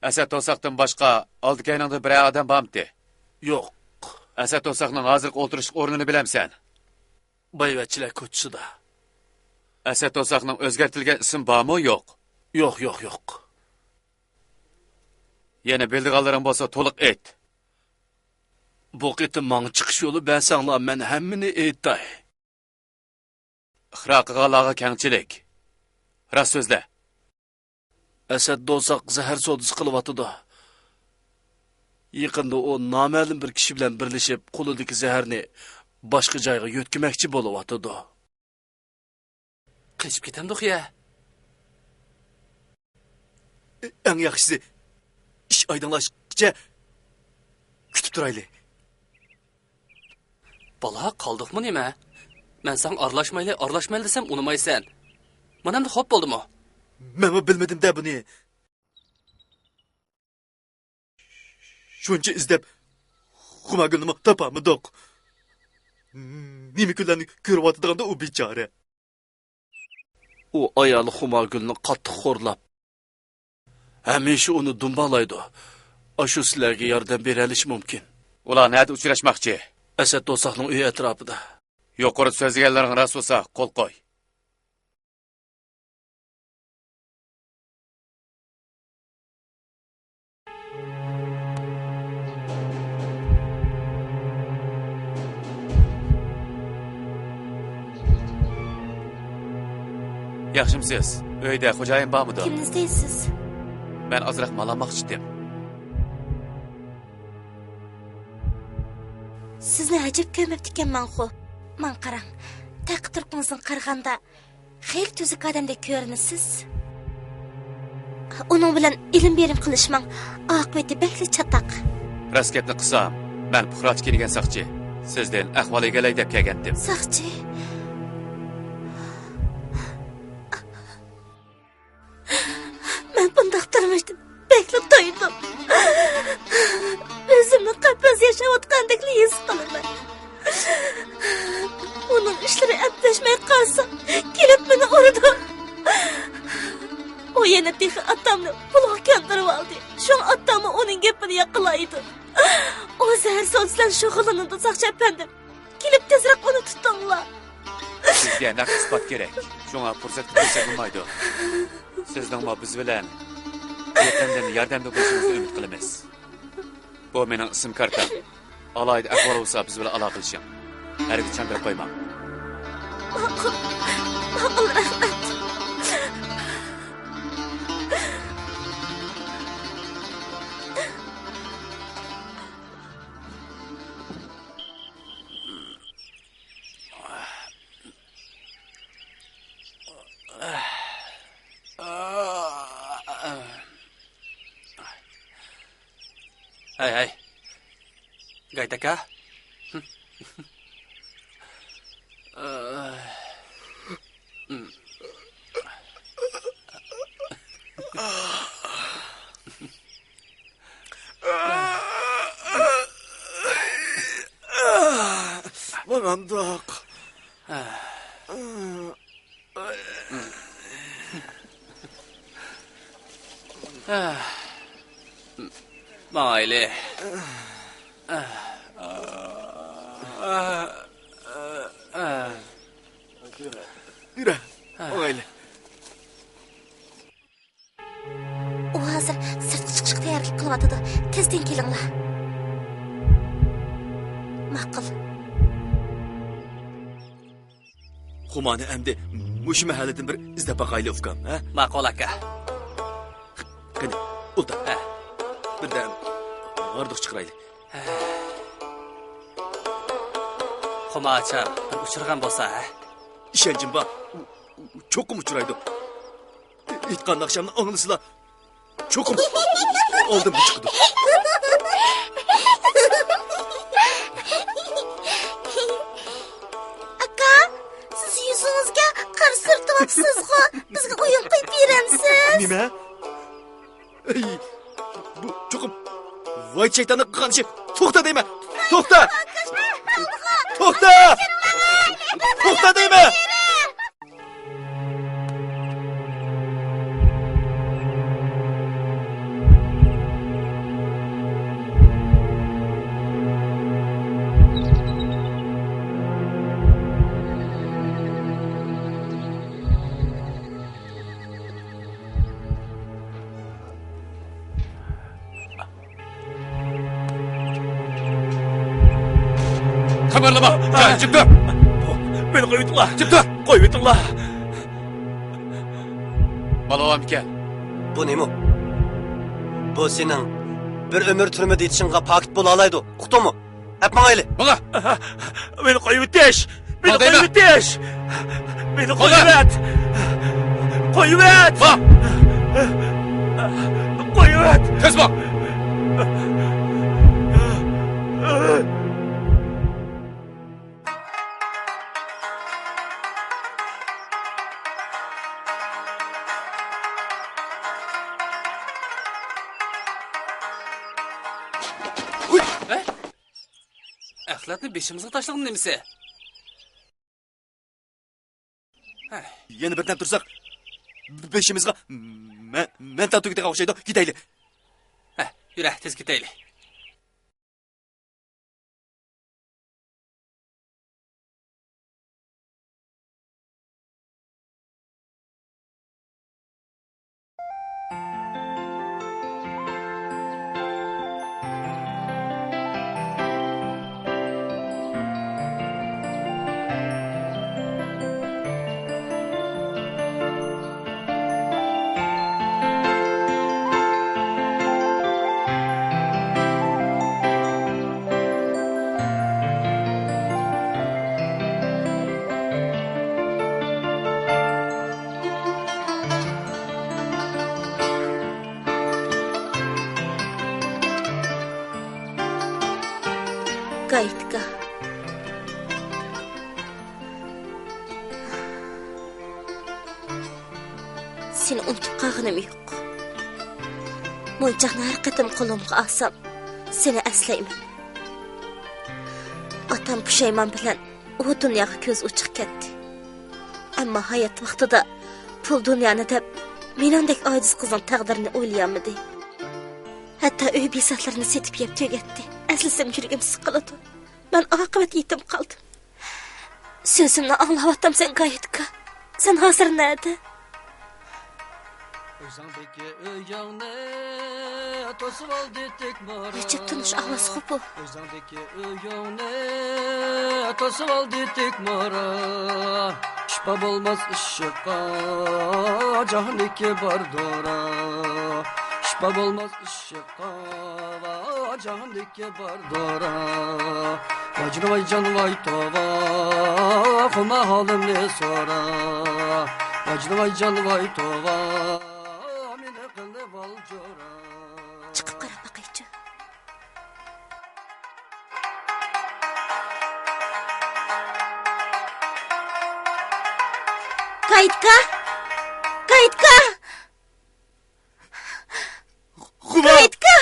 ئەسەت توساقتىن باشقا ئالدى كەينىڭدە بىرەر ئادەم بارمىتى؟ يوق. ئەسەت توساقنىڭ ھازىرقى ئولتۇرۇشلۇق ئورنىنى بىلەمسەن؟ بايۋەچچىلەر كوچىسىدا. ئەسەت توساقنىڭ ئۆزگەرتىلگەن ئىسمى بارمۇ، يوق؟ يوق، يوق، يوق. يەنە بىلىدىغانلىرىڭ بولسا تولۇق ئېيت. بۇ قېتىم ماڭا چىقىش يولى بەرسەڭلار، مەن ھەممىنى ئېيتاي. ئىقرار قىلغانلارغا كەڭچىلىك. راست سۆزلە. ئەسەت دوزاخ زەھەر سودىسى قىلىۋاتىدۇ. يېقىندا ئۇ نامەلۇم بىر كىشى بىلەن بىرلىشىپ، قولىدىكى زەھەرنى باشقا جايغا يۆتكىمەكچى بولۇۋاتىدۇ. قېچىپ كېتەمدۇق يا؟ ئەڭ ياخشىسى، ئىش ئايدىڭلاشقىچە كۈتۈپ تۇرايلى. بالا، قالدۇقمۇ نېمە؟ مەن ساڭا ئارىلاشمايلى، ئارىلاشمايلى دېسەم ئۇنىمايسەن. مانا ئەمدى خوپ بولدىمۇ؟ مەنمۇ بىلمىدىم-دە بۇنى. شۇنچە ئىزدەپ خۇمارگۈلنىمۇ تاپالمىدۇق. نېمە كۈنلەرنى كۆرۈۋاتىدىغاندۇ ئۇ بىچارە. ئۇ ئايالى خۇمارگۈلنى قاتتىق خورلاپ، ھەمىشە ئۇنى دۇمبالايدۇ. ئاشۇ سىلەرگە ياردەم بېرەلىشى مۇمكىن. ئۇلار نەدە ئۇچراشماقچى؟ ئەسەت دوزاخنىڭ ئۆيى ئەتراپىدا. يۇقىرىدا سۆزلىگەنلىرىڭ راست بولسا، قول قوي. ياخشىمۇسىز؟ ئۆيدە خوجايىن بارمىدۇ؟ كىمنى ئىزدەيسىز؟ مەن ئازراق مال ئالماقچىدىم. سىزنى ئەجەب كۆرمەپتىكەنمەنخۇ. ماڭا قاراڭ، تەقى-تۇرقىڭىزدىن قارىغاندا، خېلى تۈزۈك ئادەمدەك كۆرۈنىسىز. ئۇنىڭ بىلەن ئېلىم-بېرىم قىلىشماڭ، ئاقىۋىتى بەكلا چاتاق. راست گەپنى قىلسام، مەن پۇقراچە كىيىنگەن ساقچى. سىزدىن ئەھۋال ئىگىلەي دەپ كەلگەنتىم. ساقچى؟ مەن بۇنداق تۇرمۇشتىن بەكلا تويدۇم. ئۆزۈمنى قەپەس ياشاۋاتقان دەكلا ھېس قىلىمەن. ئۇنىڭ ئىشلىرى ئەپلەشمەي قالسا، كېلىپ مېنى ئۇرىدۇ. ئۇ يەنە تېخى ئاتامنى پۇلغا كۆندۈرۈۋالدى. شۇڭا ئاتاممۇ ئۇنىڭ گېپىنى ياقلايدۇ. ئۇ زەھەر سودىسى بىلەن شۇغۇللىنىدۇ، ساقچى ئەپەندىم. كېلىپ تېزرەك ئۇنى تۇتۇڭلار. بىزگە نەق ئىسپات كېرەك. شۇڭا پۇرسەتكە كۆرسەتمەيدۇ. سىزنىڭمۇ بىز بىلەن يېقىندىن ياردەمدە بولۇشىڭىزنى ئۈمىد قىلىمىز. بۇ مېنىڭ ئىسىم كارتام. ئالاھىدە ئەھۋال بولسا، بىز بىلەن ئالاقىلىشىڭ. ھەرگىز چاڭ بېرىپ قويماڭ. ماقۇل. ماقۇل، رەھمەت. ھەي، ھەي. گايتاكا. ماڭامدۇق. ماڭايلى. يۈرە، ماڭايلى. ئۇ ھازىر سىرتقا چىقىشقا تەييارلىق قىلىۋاتىدۇ. تېزدىن كېلىڭلار. ماقۇل. خۇمانى ئەمدى مۇشۇ مەھەللىدىن بىر ئىزدەپ باقايلى، ئۇكام، ھە؟ ماقۇل، ئاكا. قېنى، ئولتۇر. ھە. بىردەم ھاردۇق چىقىرايلى. خۇما ئاچام بىر ئۇچرىغان بولسا، ھە؟ ئىشەنچىم بار. ئۇ، ئۇ، ئۇ چوقۇم ئۇچرايدۇ. ئېيتقان ناخشامنى ئاڭلىسىلا، چوقۇم ئالدىمغا چىقىدۇ. ئاكا، سىز يۈزىڭىزگە قارا سۈرتۈۋاپسىزغۇ، بىزگە ئويۇن قويۇپ بېرەمسىز؟ نېمە؟ ئەي، بۇ چوقۇم ۋاي شەيتاننىڭ قىلغان ئىشى. توختا دەيمەن! توختا! توختا! توختا دەيمەن! قىمىرلىما! جان، جىم تۇر! مېنى قويۇۋېتىڭلار! جىم تۇر! قويۇۋېتىڭلار! بالىۋام ئىكەن. بۇ نېمە؟ بۇ سېنىڭ بىر ئۆمۈر تۈرمىدە يېتىشىڭغا پاكىت بولالايدۇ. ئۇقتۇڭمۇ؟ ئەپ ماڭايلى. ماڭا! مېنى قويۇۋېتىش! مېنى قويۇۋېتىش! مېنى قويۇۋەت! قويۇۋەت! قويۇۋەت! تېز بول! ئەخلەتنى بېشىمىزغا تاشلىغىنى نېمىسى؟ ھەي. يەنە بىردەم تۇرساق، بېشىمىزغا مەن، مەنتال تۈگىدىغان ئوخشايدۇ. كېتەيلى. ھە، يۈرە، تېز كېتەيلى. گايتكا. سېنى ئۇنتۇپ قالغىنىم يوق. مونچاقنى ھەر قېتىم قولۇمغا ئالسام، سېنى ئەسلەيمەن. ئاتام پۇشايمان بىلەن ئۇ دۇنياغا كۆز ئوچۇق كەتتى. ئەمما ھايات ۋاقتىدا پۇل دۇنيانى دەپ، مېنىڭدەك ئاجىز قىزنىڭ تەقدىرىنى ئويلىيالمىدى. ھەتتا ئۆي بىساتلىرىنى سېتىپ يەپ تۈگەتتى. ئەسلىسەم يۈرىكىم سىقىلىدۇ. مەن ئاقىۋەت يېتىم قالدىم. سۆزۈمنى ئاڭلاۋاتامسەن، گايىتكا؟ سەن ھازىر نەدە؟ ئۆزۈڭدىكى ئۆيۈڭنى توسۇۋالدى تۆكمۇرا. ئەجەب تونۇش ئاۋازغۇ بۇ. ئۆزۈڭدىكى ئۆيۈڭنى توسۇۋالدى تۆكمۇرا. شىپا بولماس ئىششىققا جاھاندىكى باردۇرا. شىپا بولماس ئىششىققا جاھاندىكى باردۇرا. ۋايجان، ۋايجان، ۋاي توۋا، خۇما ھالىمنى سورا. ۋايجان، ۋايجان، ۋاي توۋا، مېنى قىلىۋال جورا. چىقىپ قاراپ باقايچۇ. گايىتكا! گايىتكا! خۇما! گايىتكا!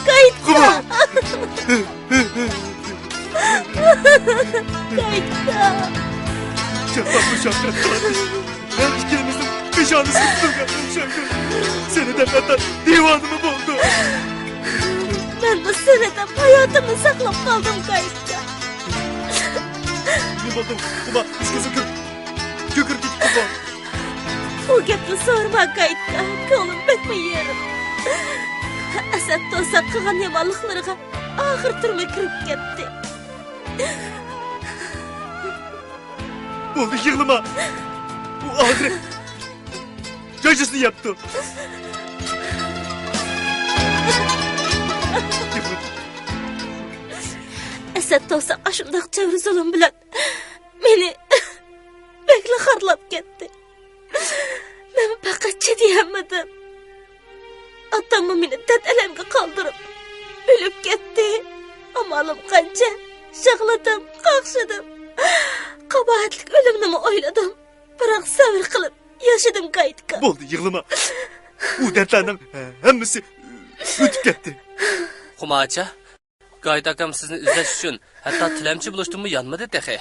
گايىتكا! خۇما! گايىتكا! جاپا مۇشەققەت تارتىش ھەر ئىككىمىزنىڭ پېشانىسىغا پۈتۈلگەن ئوخشايدۇ. سېنى دەپ ھەتتا دىۋانىمۇ بولدۇم. مەنمۇ سېنى دەپ ھاياتىمنى ساقلاپ قالدىم، گايىتكا. نېمە بولدۇڭ؟ خۇما، يۈز-كۆزۈڭ كۆك-، كۆكىرىپ كېتىپتۇ. بۇ گەپنى سورىما، گايىتكا، كۆڭلۈم بەكمۇ يېرىم. ئەسەت توساق قىلغان يامانلىقلىرىغا ئاخىر تۈرمە كىرىپ كەتتى. بولدى، يىغلىما. ئۇ ئاخىرى جاجىسىنى يەپتۇ. ئەسەت توساق ئاشۇنداق جەبرى زۇلۇم بىلەن مېنى بەكلا خارلاپ كەتتى. مەن پەقەت چىدىيالمىدىم. ئاتاممۇ مېنى دەرد-ئەلەمگە قالدۇرۇپ ئۆلۈپ كەتتى. ئامالىم قانچە؟ يىغلىدىم، قاقشىدىم. قاباھەتلىك ئۆلۈمنىمۇ ئويلىدىم. بىراق سەۋر قىلىپ ياشىدىم، گايىتكا. بولدى، يىغلىما. ئۇ دەردلەرنىڭ ھەممىسى ئۆتۈپ كەتتى. خۇما ئاچا، گايىت ئاكام سىزنى ئىزدەش ئۈچۈن ھەتتا تىلەمچى بولۇشتىنمۇ يانمىدى تېخى.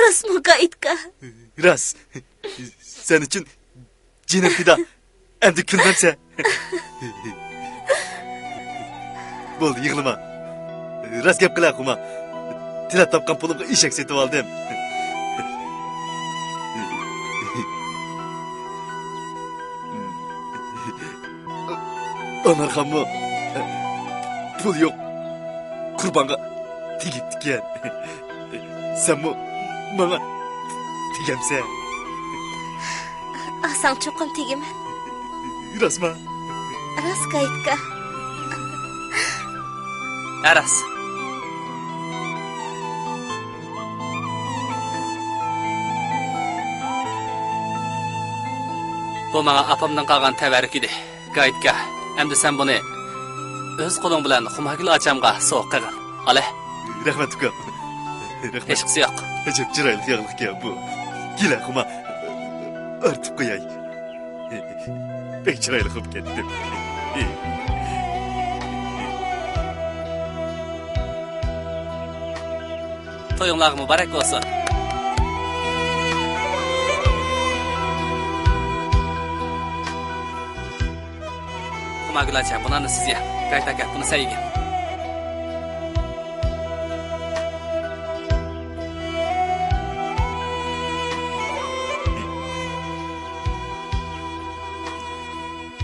راستمۇ، گايىتكا؟ راست. سەن ئۈچۈن جېنىم پىدا. ئەمدى كۈلمەمسەن؟ بولدى، يىغلىما. راست گەپ قىلە، خۇما. تىلەپ تاپقان پۇلۇمغا ئېشەك سېتىۋالدىم. ئانارخانمۇ پۇل يوق قۇربانغا تېگىپتىكەن. سەنمۇ ماڭا تېگەمسەن؟ ئالساڭ چوقۇم تېگىمەن. راستما؟ راست، گايىتكا. ھە، راست. بۇ ماڭا ئاپامدىن قالغان تەۋەررۈك ئىدى. گايىتكا، ئەمدى سەن بۇنى ئۆز قولۇڭ بىلەن خۇماگۈل ئاچامغا سوۋغا قىلغىن. ئالە. رەھمەت، ئۇكام. رەھمەت. ھېچقىسى يوق. ئەجەب چىرايلىق ياغلىقكەن بۇ. كېلە، خۇما. ئارتىپ قوياي. بەك چىرايلىق بولۇپ كەتتىم. تويۇڭلارغا مۇبارەك بولسۇن. خۇماگۈل ئاچا، بۇنى سىز يەڭ. گايىت ئاكا، بۇنى سەن يېگىن.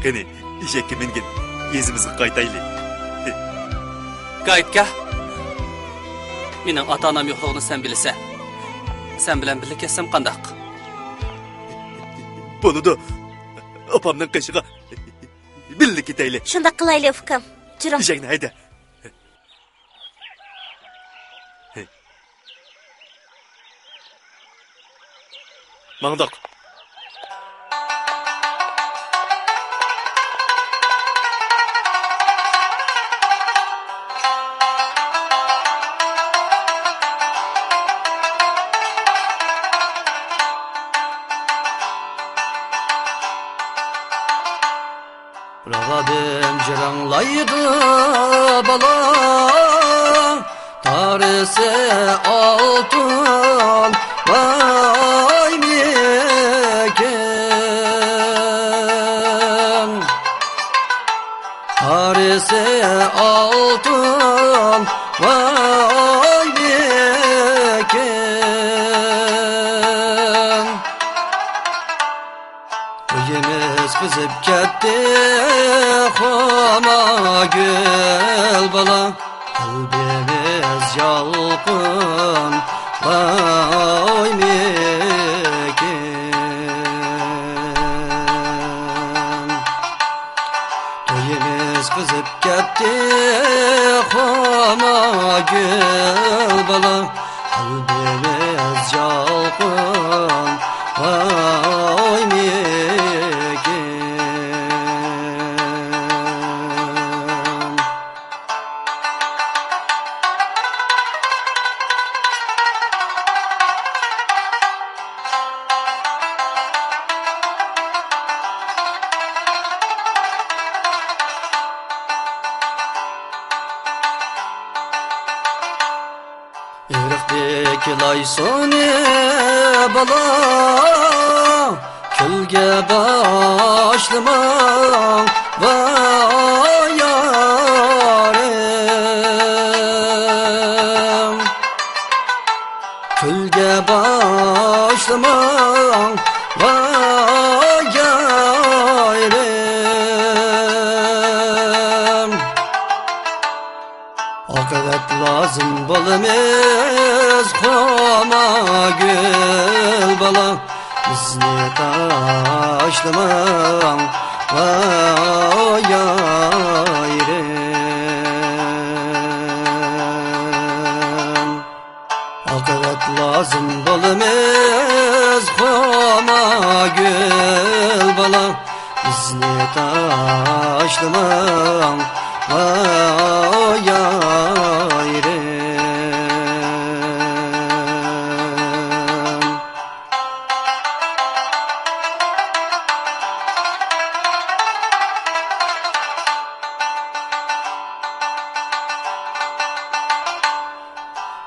قېنى، ئېشەككە مىنگىن، يېزىمىزغا قايتايلى. گايىتكا، مېنىڭ ئاتا-ئانام يوقلۇقىنى سەن بىلىسەن. سەن بىلەن بىللە كەتسەم قانداق؟ بولىدۇ. ئاپامنىڭ قېشىغا بىللە كېتەيلى. شۇنداق قىلايلى، ئۇكام. جۈرۈڭ. ئېشەكنى ھەيدە. ماڭدۇق. راۋابى جىرىڭلايدۇ بالا، تارىسى ئالتۇن ۋايمىكىن. تارىسى ئالتۇن ۋايمىكىن. تويىمىز قىزىپ كەتتى، خۇما گۈل بالا، قەلبىمىز يالقۇن ۋايمىكىن. تويىمىز قىزىپ كەتتى، خۇما گۈل بالا، قەلبىمىز يالقۇن ۋايمىكىن. ئېرىقتىكى لاي سۇنى بالا، كۆلگە باشلىماڭ ۋاي يارىم. كۆلگە باشلىماڭ ۋاي يارىم. ئاقىۋەت لازىم بولىمىز خۇما گۈل بالا، بىزنى تاشلىماڭ ۋاي يارىم. ئاقىۋەت لازىم بولىمىز خۇما گۈل بالا، بىزنى تاشلىماڭ ۋاي يارىم.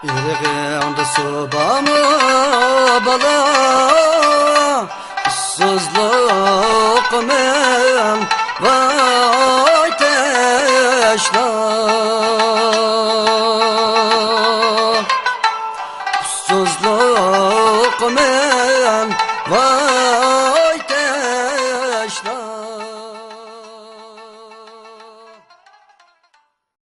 ئېرىقىڭدا سۇ بارمۇ بالا؟ ئۇسسۇزلۇقىمەن ۋاي تەشنا.